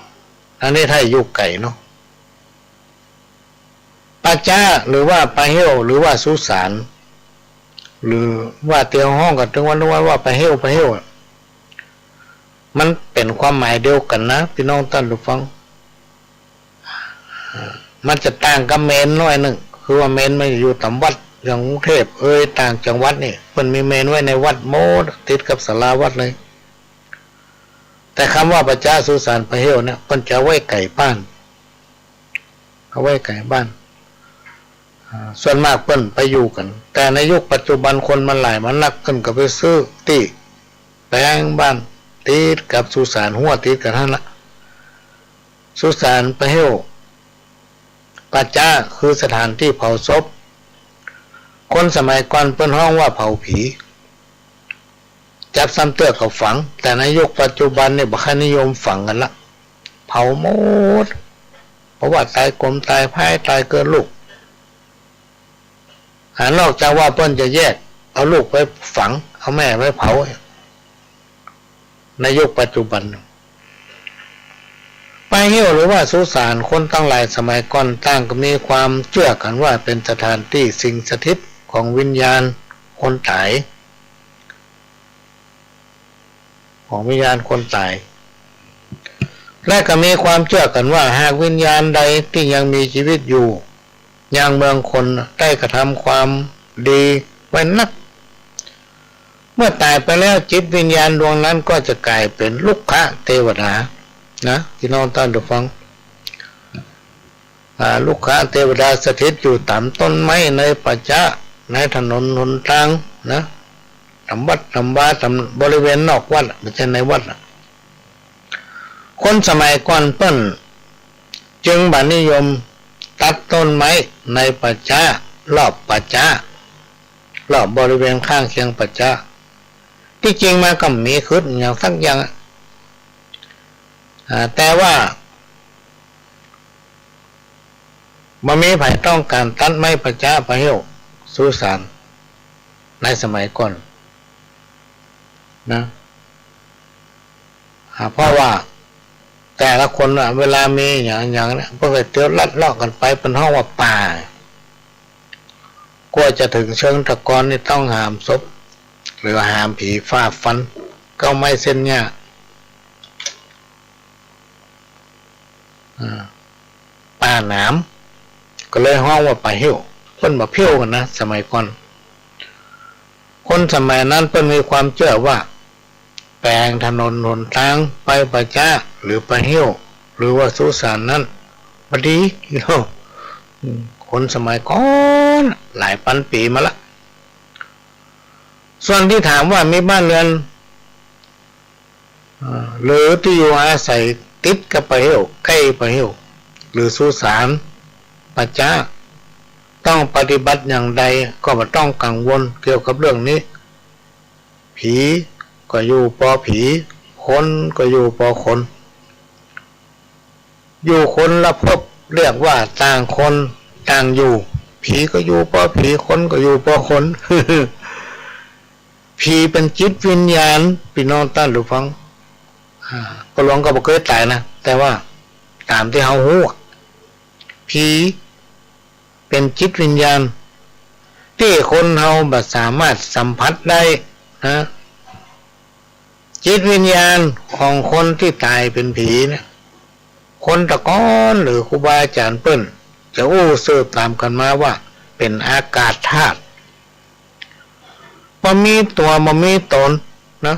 อันนี้ถ้าอยู่ไก๋เนาะ ป่าจ๊า หรือว่าป่าเหี่ยว หรือว่าสุสาน หรือว่าตี้ฮ้องกั๋นตึงวันๆ ว่าป่าเหี่ยว ป่าเหี่ยวอะ มันเป๋นความหมายเดียวกั๋นนะ ปี้น้องต้านผู้ฟัง มันจะต่างกับเมรุน้อยนึ่ง คือว่าเมรุมันอยู่ต๋ามวัด อย่างกรุงเทพฯเอย ต่างจังหวัดนี่ เปิ้นมีเมรุไว้ในวัดหมด ติดกับศาลาวัดเลย แต่กำว่าป่าจ๊า สุสาน ป่าเหี่ยวเนี่ย เปิ้นจะเอาไว้ไก๋บ้าน เอาไว้ไก๋บ้าน อ่า ส่วนมากเปิ้นไปอยู่กั๋น แต่ในยุคปัจจุบันคนมันหลายมานัก เปิ้นก็ไปซื้อตี้แป๋งบ้าน ติดกับสุสาน ฮั้วติดกั๋นหั้นละ สุสานป่าเหี่ยว ป่าจ๊า คือสถานตี้เผาศพ คนสมัยก่อนเปิ้นฮ้องว่าเผาผี จับซ้ำเตื้อก็ฝัง แต่ในยุคปัจจุบันนี่บ่ใค่นิยมฝังกั๋นละ เผาหมด เพราะว่าต๋ายกม ต๋ายพร้าย ต๋ายเกิดลูก อ่า นอกจากว่าเปิ้นจะแยกเอาลูกไปฝัง เอาแม่ไปเผา ในยุคปัจจุบัน ป่าเหี่ยวหรือว่าสุสาน คนตังหลายสมัยก่อนต่างก็มีความเจื้อกั๋นว่าเป๋นสถานตี้สิงสถิตของวิญญาณคนต๋าย ของวิญญาณคนต๋าย และก็มีความเจื้อกั๋นว่าหากวิญญาณใดตี้ยังมีจีวิตอยู่ ยังเมืองคนได้กระทำความดีไว้นัก เมื่อต๋ายไปแล้วจิตวิญญาณดวงนั้นก็จะก๋ายเป๋นรุกขเตวดา นะ ปี้น้องต้านผู้ฟัง อ่า รุกขเตวดาสถิตอยู่ต๋ามต้นไม้ ในป่าจ๊า ในถนนหนตางนะ ต๋ามวัดต๋ามวา ต๋ามบริเวณนอกวัดอะ บ่ใจ้ในวัดอะ คนสมัยก่อนเปิ้นจึงบ่นิยมตัดต้นไม้ในป่าจ๊า รอบป่าจ๊า รอบบริเวณข้างเคียงป่าจ๊า ตี้จริงมาก็บ่มีขึดหยังสักอย่างอะ อ่า แต่ว่า บ่มีใผต้องก๋านตัดไม้ป่าจ๊า ป่าเหี่ยว สุสาน ในสมัยก่อนนะ อ่า เพราะว่าแต่ละคนน่ะ เวลามีหยังๆ เนี่ย เปิ้นก็เตียวลัดเลาะกั๋นไป เปิ้นฮ้องว่าป่า กว่าจะเถิงเชิงตะกอนนี่ต้องหามศพ หรือหามผีฝ่าฟัน เก๊าไม้เส้นหญ้า อ่า ป่าหนาม ก็เลยฮ้องว่าป่าเหี่ยว เปิ้นบ่เผี้ยวกั๋นนะ สมัยก่อน คนสมัยนั้นเปิ้นมีความเจื้อว่า แป๋งถนนหนตางไปป่าจ๊า หรือป่าเหี่ยว หรือว่าสุสานนั้น บ่ดี อืม คนสมัยก่อน หลายปันปี๋มาละ ส่วนตี้ถามว่ามีบ้านเรือน อ่า หรือตี้อยู่อาศัยติดกับป่าเหี่ยว ใก้ป่าเหี่ยว หรือสุสานป่าจ๊า ต้องปฏิบัติอย่างใด ก็บ่ต้องกังวลเกี่ยวกับเรื่องนี้ ผีก็อยู่ปอผี คนก็อยู่ปอคน อยู่คนละภพ เรียกว่าต่างคนต่างอยู่ ผีก็อยู่ปอผี คนก็อยู่ปอคน ผีเป๋นจิตวิญญาณ ปี้น้องต้านผู้ฟัง อ่า ป้อหลวงก็บ่เกยต๋ายนะ แต่ว่าต๋ามตี้เฮาฮู้อะ ผีเป๋นจิตวิญญาณ ตี้คนเฮาบ่สามารถสัมผัสได้นะ จิตวิญญาณของคนตี้ต๋ายเป๋นผีเนี่ย คนตะกอนหรือครูบาอาจ๋ารย์เปิ้นจะอู้สืบต๋ามกั๋นมาว่าเป๋นอากาศธาตุ บ่มีตั๋วบ่มีต๋นนะ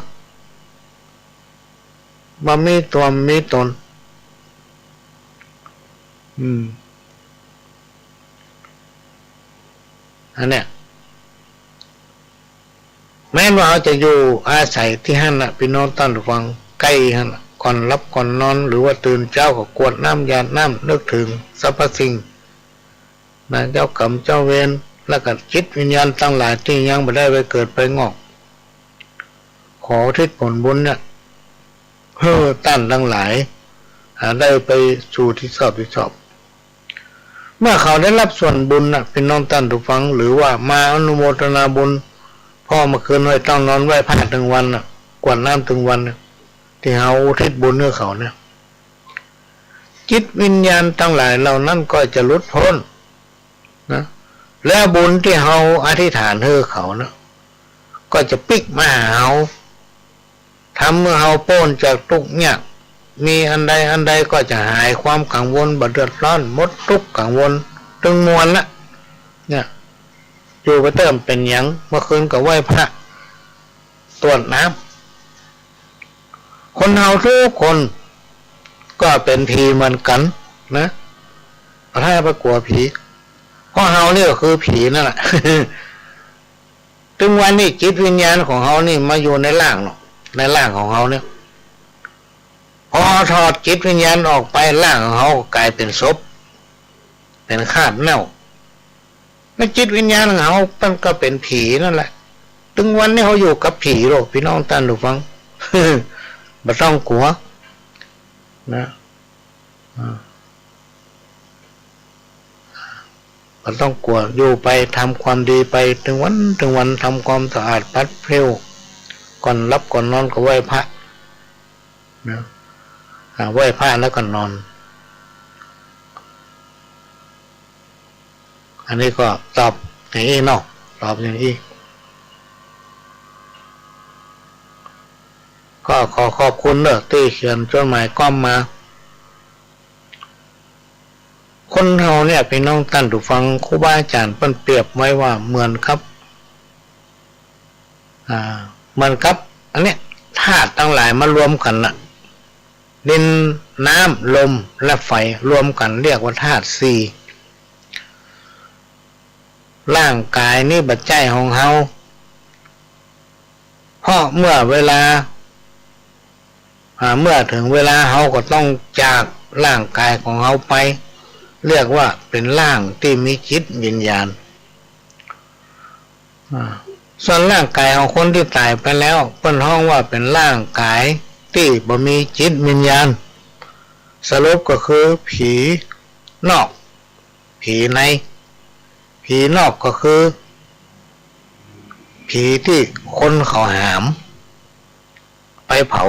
บ่มีตั๋วบ่มีต๋น อืม อันเนี้ย แม้นว่าเฮาจะอยู่อาศัยตี้หั้นน่ะ ปี้น้องต้านผู้ฟัง ใก้หั้นน่ะ ก่อนหลับก่อนนอน หรือว่าตื่นเจ๊าก็กรวดน้ำหยาดน้ำ นึกเถิงสรรพสิ่ง นะ เจ้ากรรมเจ้าเวร แล้วก็จิตวิญญาณตังหลายตี้ยังบ่ได้ไปเกิดไปงอก ขออุทิศผลบุญเนี่ย หื้อต้านตังหลาย อ่า ได้ไปสู่ตี้ชอบตี้ชอบ เมื่อเขาได้ฮับส่วนบุญน่ะ ปี้น้องต้านผู้ฟัง หรือว่ามาอนุโมทนาบุญ เพราะเมื่อคืนบ่ต้องนอนไหว้พระตึงวันน่ะ กรวดน้ำตึงวันน่ะ ตี้เฮาอุทิศบุญหื้อเขาเนี่ย จิตวิญญาณตังหลายเหล่านั้นก็จะหลุดพ้นนะ แล้วบุญตี้เฮาอธิษฐานหื้อเขานะ ก็จะปิ๊กมาหาเฮา ทำหื้อเฮาป๊นจากตุ๊กข์ยาก มีอันใดอันใดก็จะหายความกังวล บ่เดือดร้อน หมดตุ๊กข์กังวล ตึงมวลละ เนี่ย อยู่ไปเติมเป๋นหยัง เมื่อคืนก็ไหว้พระ กรวดน้ำ คนเฮาทุกคนก็เป๋นผีเหมือนกั๋นนะ บ่ต้องไปกั๋วผี เพราะเฮานี่ก็คือผีนั่นแหละ ตึงวันนี้จิตวิญญาณของเฮานี่มาอยู่ในร่างเนาะ ในร่างของเฮาเนี่ย พอถอดจิตวิญญาณออกไป ร่างของเฮาก็ก๋ายเป๋นศพ เป๋นคราบเน่า แล้วจิตวิญญาณของเฮามันก็เป๋นผีนั่นแหละ ตึงวันนี้เฮาอยู่กับผีโลด ปี้น้องต้านผู้ฟัง บ่ต้องกั๋วนะ อ่า บ่ต้องกั๋ว อยู่ไป ทำความดีไป ตึงวัน ตึงวัน ทำความสะอาดปัดเปล้ว ก่อนหลับก่อนนอนก็ไหว้พระนะ อ่า ไหว้พระแล้วก็นอน อันนี้ก็ตอบอย่างอี้เนาะ ตอบอย่างอี้ ก็ขอขอบคุณเนาะ ตี้เขียนจดหมายก๊อมมา คนเฮาเนี่ย ปี้น้องต้านผู้ฟัง ครูบาอาจ๋ารย์เปิ้นเปรียบไว้ว่าเหมือนกับ อ่า เหมือนกับ อันเนี้ย ธาตุตังหลายมารวมกั๋นน่ะ ดิน น้ำ ลม และไฟ รวมกั๋นเรียกว่าธาตุสี่ ร่างก๋ายนี้บ่ใจ้ของเฮา เพราะเมื่อเวลา อ่า เมื่อเถิงเวลาเฮาก็ต้องจากร่างก๋ายของเฮาไป เรียกว่าเป๋นร่างตี้มีจิตวิญญาณ อ่า ส่วนร่างก๋ายของคนตี้ต๋ายไปแล้ว เปิ้นฮ้องว่าเป๋นร่างก๋ายตี้บ่มีจิตวิญญาณ สรุปก็คือผีนอก ผีใน ผีนอกก็คือ ผีตี้คนเขาหามไปเผา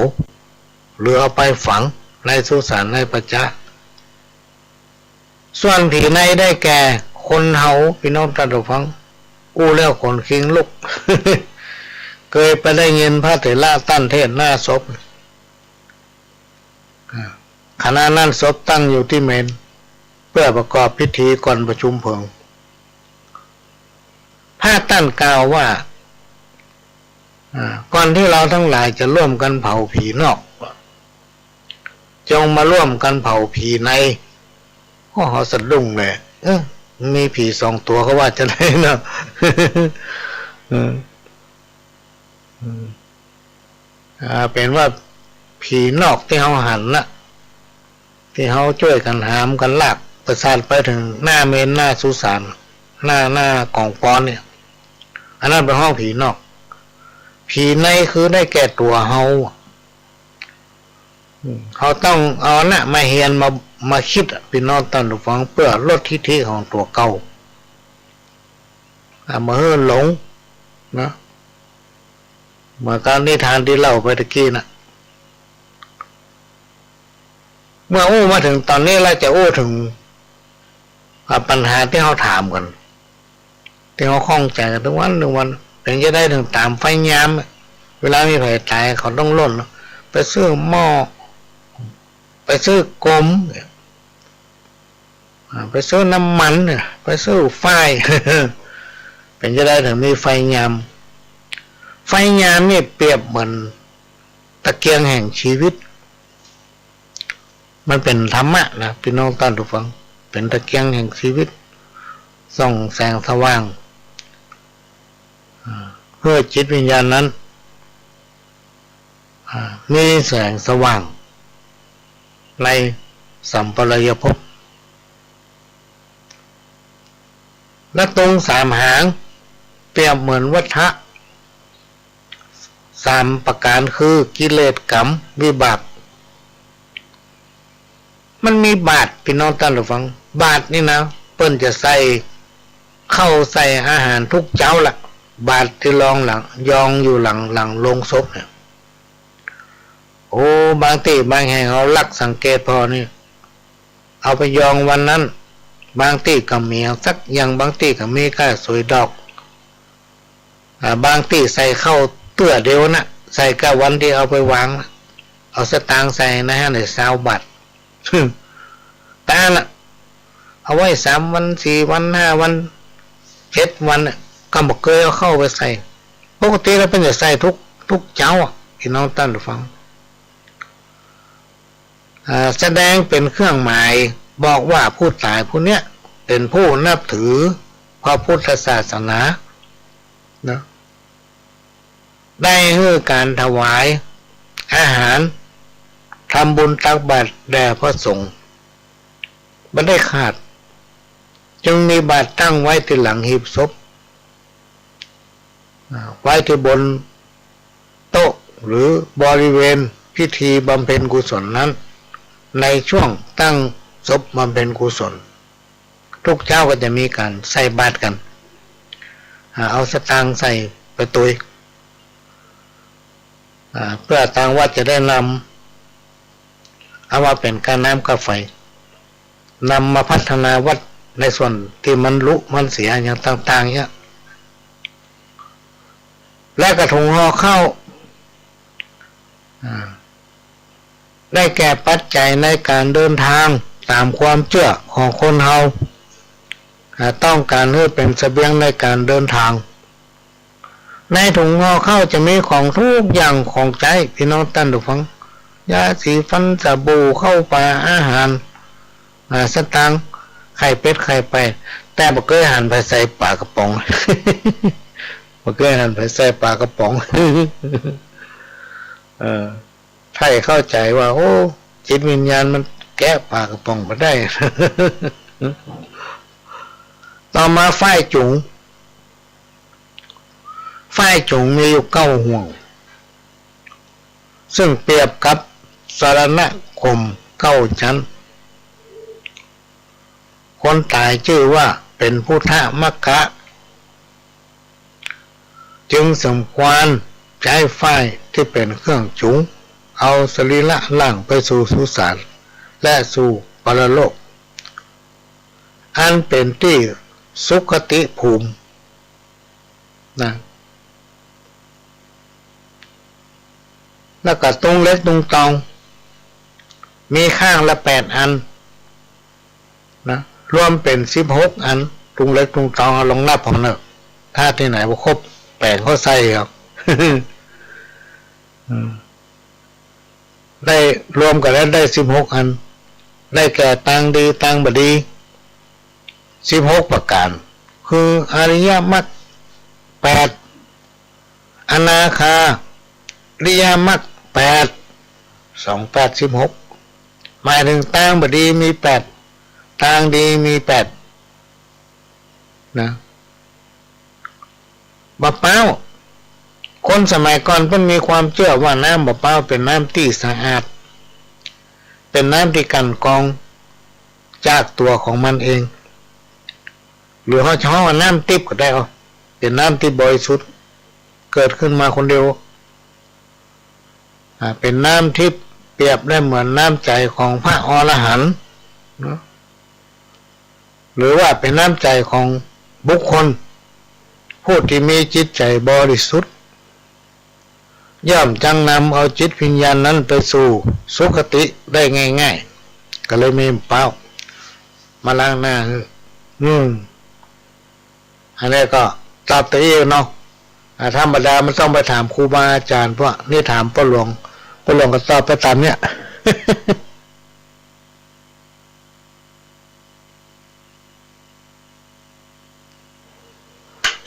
หรือเอาไปฝังในสุสานในป่าจ๊า ส่วนผีในได้แก่คนเฮา ปี้น้องต้านผู้ฟัง อู้แล้วขนคิงลุก เกยไปได้ยินพระเถระต้านเทศน์หน้าศพ อ่า ขณะนั้นศพตั้งอยู่ตี้เมรุ เปื้อประกอบพิธีก่อนประชุมเพลิง พระต้านกล่าวว่า อ่า ก่อนตี้เฮาตังหลายจะร่วมกั๋นเผาผีนอก จงมาร่วมกั๋นเผาผีใน โอ้ เฮาสะดุ้งเลย เออ มีผีสองตั๋วก็ว่าจะได้เนาะ เออ อืม อ่า เป๋นว่าผีนอกตี้เฮาหันน่ะ ตี้เฮาจ้วยกั๋นหามกั๋นลากไปสาดไปเถิงหน้าเมรุ หน้าสุสาน หน้า หน้ากองฟอนเนี่ย อันนั้นเป๋นฮ้องผีนอก ผีในคือได้แก่ตั๋วเฮา อืม เฮาต้องเอาอันนั้นมาเฮียน มา มาคิดอะ ปี้น้องต้านผู้ฟัง เปื้อลดทิฐิของตั๋วเก่า อ่า บ่หื้อหลงนะ เหมือนกับนิทานตี้เล่าไปตะกี้น่ะ เมื่ออู้มาเถิงต๋อนนี้แล้วจะอู้เถิง อ่า ปัญหาตี้เฮาถามกั๋น ตี้เฮาข้องใจ๋กั๋นตึงวันตึงวัน เป๋นจะใดเถิงต๋ามไฟยาม เวลามีใผต๋ายเขาต้องล่น ไปซื้อหม้อ ไปซื้อกลม อ่า ไปซื้อน้ำมันเนี่ย ไปซื้อฝ้าย เป๋นจะใดเถิงมีไฟยาม ไฟยามนี่เปรียบเหมือนตะเกียงแห่งชีวิต มันเป๋นธรรมะนะ ปี้น้องต้านผู้ฟัง เป๋นตะเกียงแห่งชีวิต ส่องแสงสว่าง อ่า หื้อจิตวิญญาณนั้น อ่า มีแสงสว่าง ในสัมปรายภพ และตุงสามหาง เปรียบเหมือนวัฏฏะสามประก๋าน คือกิเลส ก๋รรม วิบาก มันมีบาตร ปี้น้องต้านผู้ฟัง บาตรนี่นะ เปิ้นจะใส่ข้าวใส่อาหารกู้เจ๊าละ บาตรตี้รองหลัง ยองอยู่หลัง หลังโลงศพเนี่ย โอ้ บางตี้บางแห่ง เฮาลักสังเกตผ่อนี่ เอาไปยองวันนั้น บางตี้ก็มีสักอย่าง บางตี้ก็มีก้าสวยดอก อ่า บางตี้ใส่ข้าวเตื้อเดียวนะ ใส่ก้าวันตี้เอาไปวาง เอาสตางค์ใส่ในหั้นได้ซาวบาท แต่ละ เอาไว้สามวัน สี่วัน ห้าวัน เจ็ดวันน่ะ ก็บ่เกยเอาข้าวไปใส่ ปกติแล้วเปิ้นจะใส่กู้ กู้เจ๊าอะ ปี้น้องต้านผู้ฟัง อ่า แสดงเป๋นเครื่องหมายบอกว่าผู้ต๋ายผู้เนี้ยเป๋นผู้นับถือพระพุทธศาสนานะ ได้หื้อก๋านถวายอาหาร ทำบุญตักบาตรแด่พระสงฆ์ บ่ได้ขาด จึงมีบาตรตั้งไว้ตี้หลังหีบศพ อ่า ไว้ตี้บนโต๊ะ หรือบริเวณพิธีบำเพ็ญกุศลนั้น ในช่วงตั้งศพบำเพ็ญกุศล กู้เจ๊าก็จะมีก๋านใส่บาตรกั๋น อ่า เอาสตางค์ใส่ไปตวย อ่า เปื้อตางวัดจะได้นำเอามาเป๋นก้าน้ำก้าไฟ นำมาพัฒนาวัดในส่วนตี้มันรุมันเสียอย่างต่างๆ เนี่ย และก็ถุงห่อข้าว อ่า ได้แก่ปัจจัยในก๋านเดินตางต๋ามความเจื้อของคนเฮา อ่า ต้องก๋านหื้อเป๋นเสบียงในก๋านเดินตาง ในถุงห่อข้าวจะมีของกู้อย่างของใจ๊ ปี้น้องต้านผู้ฟัง ยาสีฟัน สบู่ ข้าวป๋า อาหาร อ่า สตางค์ ไข่เป็ด ไข่ไก่ แต่บ่เกยหันใผใส่ป๋ากระป๋อง บ่เกยหันใผใส่ป๋ากระป๋อง เออ ใค่เข้าใจ๋ว่า โอ้ จิตวิญญาณมันแกะป๋ากระป๋องบ่ได้ ต่อมาฝ้ายจุ๋ง ฝ้ายจุ๋งมีอยู่เก้าห่วง ซึ่งเปรียบกับสรณคมเก้าชั้น คนต๋ายจื้อว่าเป๋นพุทธมัคคะ จึงสมควรใจ๊ฝ้ายตี้เป๋นเครื่องจุ๋ง เอาสรีระร่างไปสู่สุสาน และสู่ปรโลก อันเป๋นตี้สุคติภูมิ นะ แล้วก็ตุงเหล็กตุงตอง มีข้างละแปดอัน นะ รวมเป๋นสิบหกอัน ตุงเหล็กตุงตอง เอาลองนับเอาเน่อ ถ้าตี้ไหนบ่ครบ แป๋งเข้าใส่ครับ อืม ได้รวมกั๋นแล้วได้สิบหกอัน ได้แก่ตางดีตางบ่ดี สิบหกประก๋าน คืออริยมรรคแปด อนาคาริยมรรคแปด สองแปดสิบหก หมายเถิงตางบ่ดีมีแปด ตางดีมีแปด นะ บ่าป๊าว คนสมัยก่อนเปิ้นมีความเจื้อว่าน้ำบ่าป๊าวเป๋นน้ำตี้สะอาด เป๋นน้ำตี้กลั่นกรองจากตั๋วของมันเอง หรือเฮาจะฮ้องว่าน้ำติ๊บก็ได้ เอา เป๋นน้ำตี้บริสุทธิ์ เกิดขึ้นมาคนเดียว อ่า เป๋นน้ำทิพย์ เปรียบได้เหมือนน้ำใจ๋ของพระอรหันต์เนาะ หรือว่าเป๋นน้ำใจ๋ของบุคคลผู้ตี้มีจิตใจ๋บริสุทธิ์ ย่อมจักนำเอาจิตวิญญาณนั้นไปสู่สุคติได้ง่ายๆ ก็เลยมีบ่าป๊าวมาล้างหน้าหื้อ อืม อันนี้ก็ตอบตะอี้เนาะ อ่า ธรรมดามันต้องไปถามครูบาอาจ๋ารย์ พวกนี้ถามป้อหลวง ป้อหลวงก็ตอบไปต๋ามเนี้ย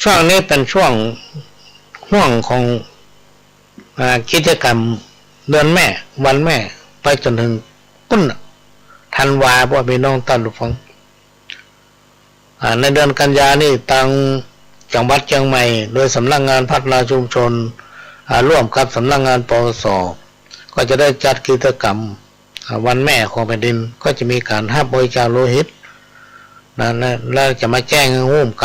ช่วงนี้เป๋นช่วงห่วงของ อ่า กิจกรรมเดือนแม่ วันแม่ ไปจ๋นเถิงปุ้นน่ะ ธันวา พ่อแม่พี่น้องต้านผู้ฟัง อ่า ในเดือนกันยานี่ ตางจังหวัดเจียงใหม่ โดยสำนักงานพัฒนาชุมชน อ่า ร่วมกับสำนักงาน ปวส ก็จะได้จัดกิจกรรม อ่า วันแม่ของแผ่นดิน ก็จะมีก๋านฮับบริจาคโลหิตนะ และ และจะมาแจ้งหื้อฮู้ก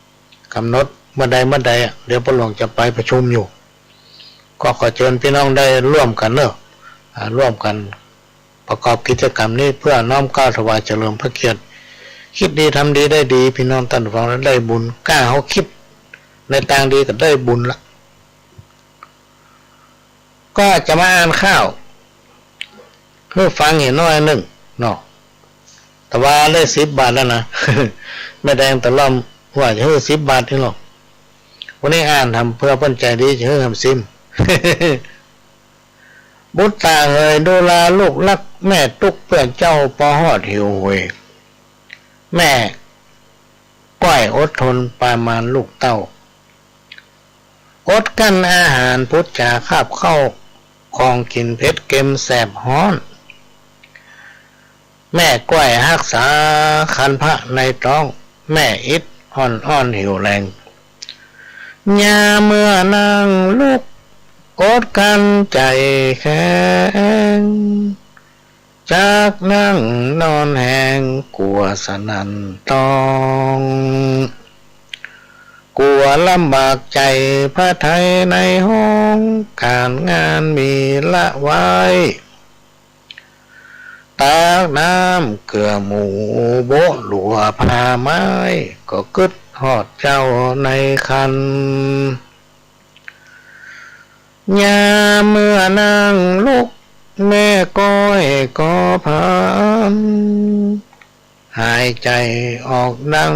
ำ ก๋ำหนดเมื่อใดเมื่อใดอะ เดี๋ยวพ่อหลวงจะไปประชุมอยู่ ก็ขอเจิญพี่น้องได้ร่วมกั๋นเนาะ อ่า ร่วมกั๋นประกอบกิจกรรมนี้ เพื่อน้อมเกล้าถวายเฉลิมพระเกียรติ คิดดีทำดีได้ดี พี่น้องต้านผู้ฟัง แล้วได้บุญ ก้าเฮาคิดในตางดีก็ได้บุญละ ก็จะมาอ่านข่าวหื้อฟังเหียน้อยนึ่งเนาะ แต่ว่าได้สิบบาทแล้วนะ แม่แดงตะล่อมว่าจะหื้อสิบบาทนี่หรอก วันนี้อ่านทำเพื่อเปิ้นใจ๋ดี จะหื้อทำซิม บุตตาเหยดูราลูกฮัก แม่ตุ๊กเปื้อเจ้า ปอฮอดหิวโหย แม่ก้อยอดทนประมาณลูกเต้า อดกลั้นอาหาร ผุดจ๋าคาบข้าว ของกิ๋นเผ็ดเค็มแสบฮ้อน แม่ก้อยฮักษาครรภะในต๊อง แม่อิดอ่อนๆ หิวแฮง ยามเมื่อนั่งลุก อดกลั้นใจ๋แข็ง จักนั่งนอนแฮง กั๋วสะหนันต้อง กั๋วลำบากใจ๋ พระไทยในห้อง ก๋านงานมีละไว้ ตากน้ำเกือหมู โบ๊ะหลัวผ้าไม้ ก็กึ๊ดฮอดเจ้าในครรภ์ ยามเมื่อนั่งลุก แม่ก้อยก็พลัน หายใจ๋ออกดัง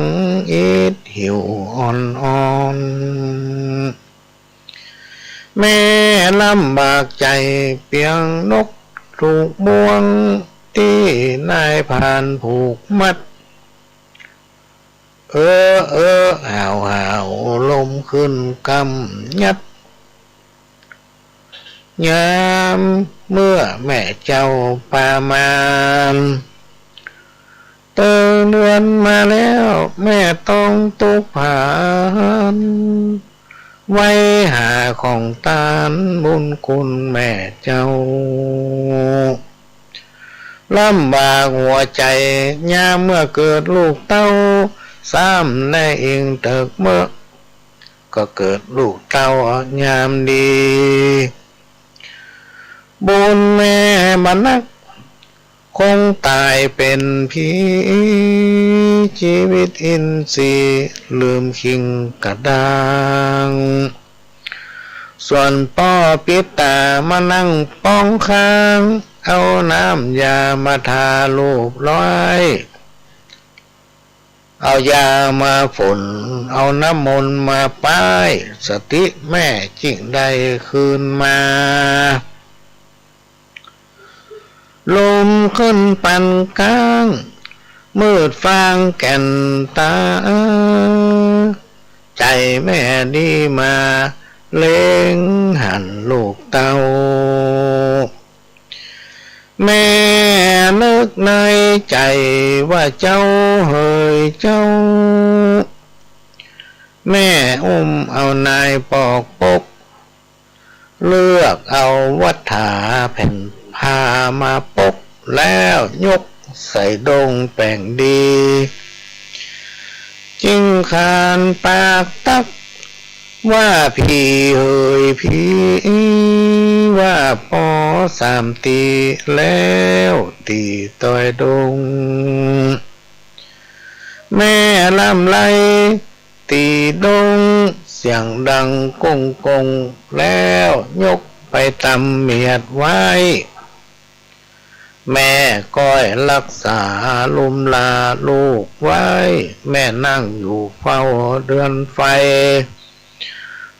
อิดหิวอ่อนๆ แม่ลำบากใจ๋ เปียงนกถูกบ่วง ตี้นายพรานผูกมัด เออ เออ หาว หาว ลมขึ้นกำยัด ยามเมื่อแม่เจ้าประมาณ เติงเดือนมาแล้ว แม่ต้องตุ๊กพราน ไว้หาของตาน บุญคุณแม่เจ้า ลำบากหัวใจ๋ ยามเมื่อเกิดลูกเต้า ซ้ำแลอิงเถิกเมื่อ ก็เกิดลูกเต้ายามดี บุญแม่บ่นัก คงต๋ายเป๋นผี ชีวิตอินทรีย์ลืมคิงกะด้าง ส่วนป้อปิดต๋ามานั่งป้องข้าง เอาน้ำยามาทาลูบร้อย เอายามาฝน เอาน้ำมนต์มาป้าย สติแม่จึ่งได้คืนมา ลมขึ้นปานกลาง มืดฟางแก่นต๋า ใจ๋แม่ดีมา เล็งหันลูกเต้า แม่นึกในใจ๋ว่าเจ้าเหยเจ้า แม่อุ้มเอานายปอกปก เลือกเอาวัฏฐาแผ่นผ้ามาปก แล้วยกใส่ด้งแป๋งดี จึ่งขานปากตัก ว่าผีเหยผี ว่าป้อสามตี แล้วตี้ตอยด้ง แม่ลำไลตี้ด้ง เสียงดังก้งก้ง แล้วยกไปตำเมียดไว้ แม่ก้อยฮักษาลุมลาลูกไว้ แม่นั่งอยู่เฝ้าเดือนไฟ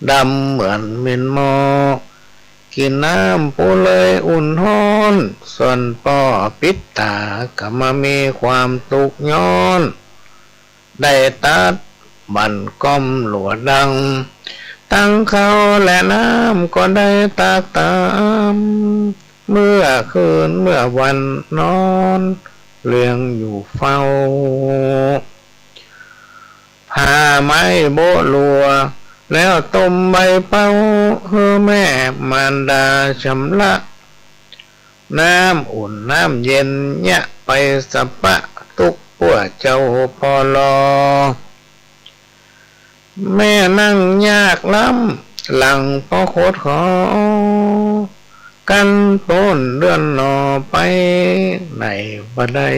ดำเหมือนเม็นหม้อ กิ๋นน้ำปูเลยอุ่นฮ้อน ส่วนป้อปิดต๋า ก็บ่มีความตุ๊กย้อน ได้ตัดบั้นก้อมหลัวดัง ตังข้าวและน้ำก็ได้ตักต๋าม เมื่อคืนเมื่อวันนอน เลี้ยงอยู่เฝ้า ผ่าไม้โบ๊ะลัว แล้วต้มใบเป๊า หื้อแม่มารดาชำระ น้ำอุ่นน้ำเย็นเยียะไปสะปะ ตุ๊กปัวเจ้าปอลอ แม่นั่งยากล้ำ หลังปอโคตรขอ กันโป๊นเดือนหนอไปไหนบ่ได้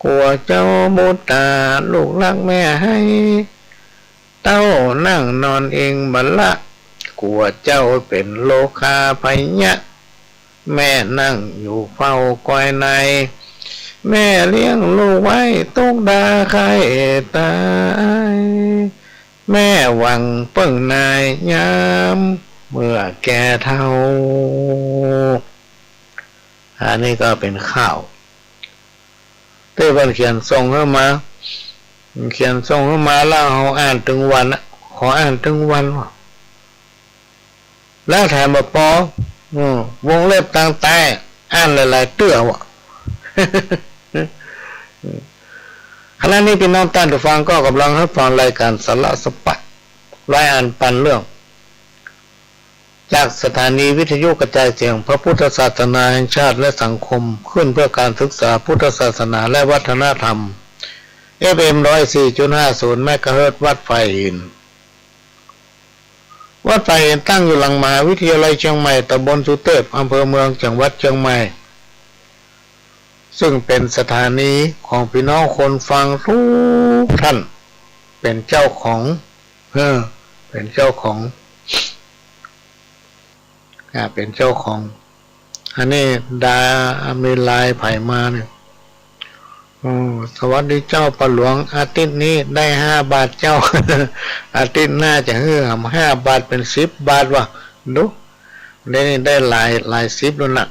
กั๋วเจ้าบุตาลูกฮักแม่ไห้ เต้านั่งนอนเองบ่ละ กั๋วเจ้าเป๋นโรคาพยะ แม่นั่งอยู่เฝ้าก้อยใน แม่เลี้ยงลูกไว้ตุ๊กดาไข้ตาย แม่หวังเปิ้งนายยามเมื่อแก่เฒ่า อันนี้ก็เป๋นข่าว ตี้เปิ้นเขียนส่งหื้อมา เขียนส่งหื้อมาแล้วเฮาอ่านตึงวันอะ ขออ่านตึงวันว่ะ แล้วแถมบ่ปอ อืม วงเล็บตางใต้ อ่านหลายๆ เตื้อว่ะ ขณะนี้ปี้น้องต้านผู้ฟังก็ก่ำลังฮับฟังรายก๋านสาระสะปะ รายอ่านปันเรื่อง จากสถานีวิทยุกระจายเสียงพระพุทธศาสนาแห่งชาติและสังคม ขึ้นเพื่อการศึกษาพุทธศาสนาและวัฒนธรรม เอฟเอ็ม ร้อยสี่จุดห้าศูนย์ เมกะเฮิรตซ์ วัดฝายหิน วัดฝายหินตั้งอยู่หลังมหาวิทยาลัยเชียงใหม่ ตำบลสุเตพ อำเภอเมือง จังหวัดเชียงใหม่ ซึ่งเป๋นสถานีของปี้น้องคนฟังทุกท่าน เป๋นเจ้าของ เออ เป๋นเจ้าของ อ่า เป๋นเจ้าของ อันนี้ดา มีไลน์ใผมาเนี่ย โอ้ สวัสดีเจ้าป้าหลวง อาทิตย์นี้ได้ห้าบาทเจ้า อาทิตย์หน้าจะหื้อหำห้าบาทเป๋นสิบบาทว่ะ ดู ได้ ได้หลาย หลายสิบแล้วน่ะ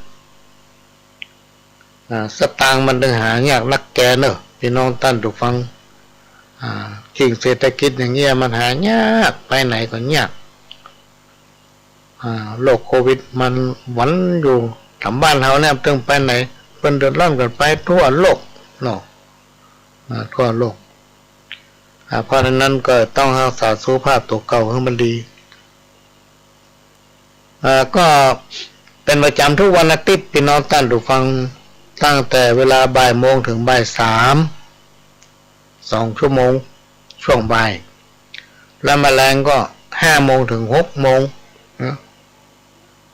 อ่า สตางค์มันตึงหายากนักแกเนอะ ปี้น้องต้านผู้ฟัง อ่า ยิ่งเศรษฐกิจอย่างเงี้ยมันหายาก ไปไหนก็ยาก อ่า โรคโควิดมันหวันอยู่ ถามบ้านเฮาเนี่ยตึงไปไหน เปิ้นเดือดร้อนกั๋นไปทั่วโลกเนาะ อ่า ทั่วโลก อ่า เพราะฉะนั้นก็ต้องฮักษาสุขภาพตั๋วเก่าหื้อมันดี อ่า ก็เป๋นประจ๋ำทุกวันอาทิตย์ ปี้น้องต้านผู้ฟัง ตั้งแต่เวลาบ่ายโมงเถิงบ่ายสาม สองชั่วโมง ช่วงบ่าย แล้วมาแลงก็ห้าโมงเถิงหกโมงนะ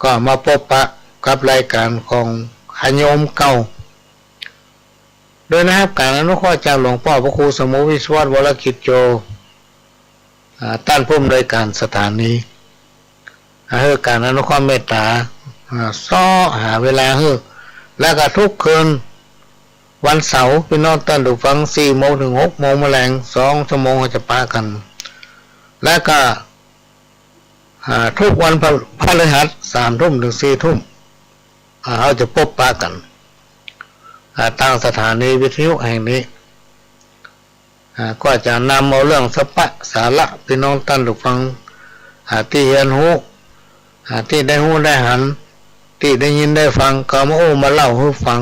ก็มาปบปะกับรายก๋านของญาติโยมเก่า โดยได้ฮับก๋านอนุเคราะห์จากหลวงป้อพระครูสมุห์ วิศวัตร วรกิจโจ อ่า ต้านผู้อำนวยก๋านสถานี อ่า หื้อก๋านอนุเคราะห์เมตต๋า อ่า เซาะหาเวลาหื้อ แล้วก็ทุกคืนวันเสาร์ ปี้น้องต้านผู้ฟัง สี่โมงเถิงหกโมงมาแลง สองชั่วโมงเฮาจะปะกั๋น แล้วก็ อ่า ทุกวันพฤ- พฤหัส สามทุ่มเถิงสี่ทุ่ม อ่า เฮาจะปบปะกั๋น อ่า ตางสถานีวิทยุแห่งนี้ อ่า ก็จะนำเอาเรื่องสาระ สาระ ปี้น้องต้านผู้ฟัง อ่า ตี้เฮียนฮู้ อ่า ตี้ได้ฮู้ได้หัน ตี้ได้ยินได้ฟัง ก็เอามาอู้มาเล่าหื้อฟัง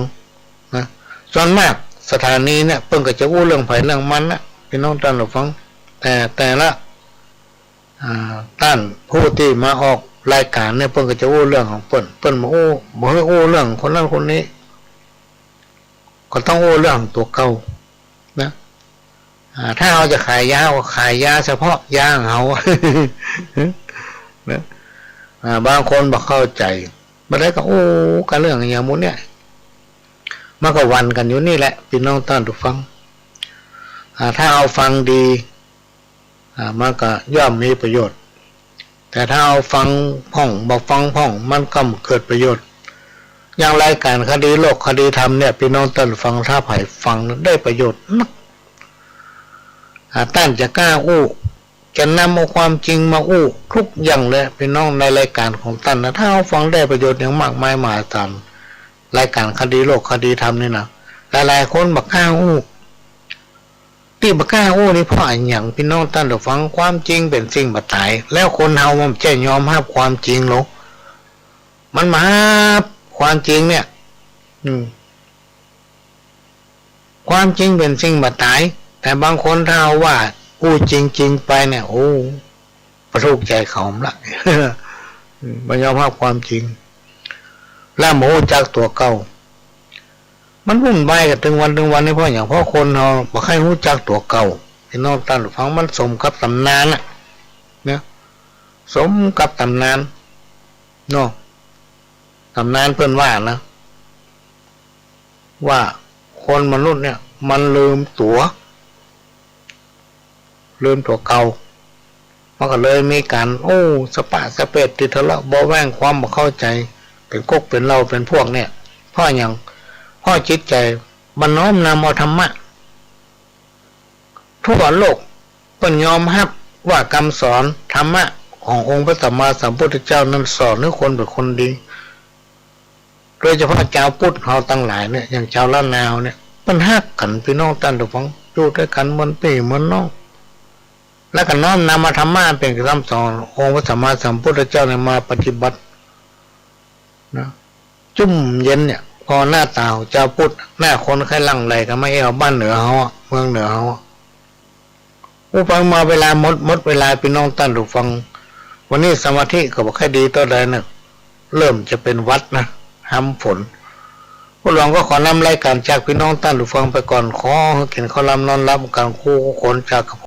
นะ ส่วนมากสถานีเนี่ย เปิ้นก็จะอู้เรื่องใผเรื่องมันนะ ปี้น้องต้านผู้ฟัง แต่ แต่ละ อ่า ต้านผู้ตี้มาออกรายก๋านเนี่ย เปิ้นก็จะอู้เรื่องของเปิ้น เปิ้นบ่อู้ บ่หื้ออู้เรื่องคนนั้นคนนี้ ก็ต้องอู้เรื่องตั๋วเก่านะ อ่า ถ้าเฮาจะขายยา ก็ขายยาเฉพาะยาของเฮานะ อ่า บางคนบ่เข้าใจ๋ บ่ได้ก็อู้กั๋นเรื่องอย่างหมู่เนี่ย มันก็หวั่นกั๋นอยู่นี่แหละ ปี้น้องต้านผู้ฟัง อ่า ถ้าเฮาฟังดี อ่า มันก็ย่อมมีประโยชน์ แต่ถ้าเฮาฟังพ่อง บ่ฟังพ่อง มันก็บ่เกิดประโยชน์ อย่างรายก๋านคดีโลกคดีธรรมเนี่ย ปี้น้องต้านฟัง ถ้าใผฟังได้ประโยชน์นัก อ่า ต้านจะกล้าอู้ จะนำเอาความจริงมาอู้ทุกอย่างเลย ปี้น้อง ในรายก๋านของต้านนะ ถ้าเฮาฟังได้ประโยชน์อย่างมากมายมหาศาล รายก๋านคดีโลกคดีธรรมนี่นะ หลายๆ คนบ่กล้าอู้ ตี้บ่กล้าอู้นี่เพราะอะหยัง ปี้น้องต้านผู้ฟัง ความจริงเป๋นสิ่งบ่ต๋าย แล้วคนเฮามันบ่ใจ้ยอมฮับความจริงหรอก มันบ่ฮับความจริงเนี่ย อืม ความจริงเป๋นสิ่งบ่ต๋าย แต่บางคนถ้าว่าอู้จริงๆ ไปเนี่ย โอ้ บ่ถูกใจ๋เขาละ บ่ยอมฮับความจริง และบ่ฮู้จักตั๋วเก่า มันวุ่นวายกั๋นเถิงวันเถิงวันนี่เพราะหยัง เพราะคนเฮาบ่ใค่ฮู้จักตั๋วเก่า พี่น้องต้านผู้ฟัง มันสมกับต๋ำนานน่ะ นะ สมกับต๋ำนาน เนาะ ต๋ำนานเปิ้นว่านะ ว่าคนมนุษย์เนี่ยมันลืมตั๋ว ลืมตั๋วเก่า มันก็เลยมีก๋าน โอ้ สะปะสะเปด ติดทะเลาะเบาะแว้ง ความบ่เข้าใจ๋ เป๋นก๊กเป๋นเหล่าเป๋นพวกเนี่ย เพราะหยัง เพราะจิตใจ๋บ่น้อมนำเอาธรรมะ ทั่วโลกเปิ้นยอมฮับว่ากำสอนธรรมะขององค์พระสัมมาสัมพุทธเจ้านั้นสอนหื้อคนเป๋นคนดี โดยเฉพาะจาวพุทธเฮาตังหลายเนี่ย อย่างจาวล้านนาเนี่ย เปิ้นฮักกั๋น พี่น้องต้านผู้ฟัง อยู่ตวยกั๋นเหมือนปี้เหมือนน้อง แล้วก็น้อมนำเอาธรรมะอันเป๋นกำสอนองค์พระสัมมาสัมพุทธเจ้าเนี่ยมาปฏิบัติ นะ จุ่มเย็นเนี่ย ผ่อหน้าต๋าจาวพุทธ หน้าคนใค่หลั่งไหลกั๋นมาแอ่วบ้านเหนือเฮาอะ เมืองเหนือเฮาอะ อู้ ไปมาเวลาหมด หมดเวลา พี่น้องต้านผู้ฟัง วันนี้สมาธิก็บ่ค่อยดีเต้าใดนะ เริ่มจะเป๋นหวัดนะ หำฝน พ่อหลวงก็ขอลำรายก๋านจากพี่น้องต้านผู้ฟังไปก่อน ขอหื้อกิ๋นข้าวหลามนอนหลับกั๋นคู่คนจาก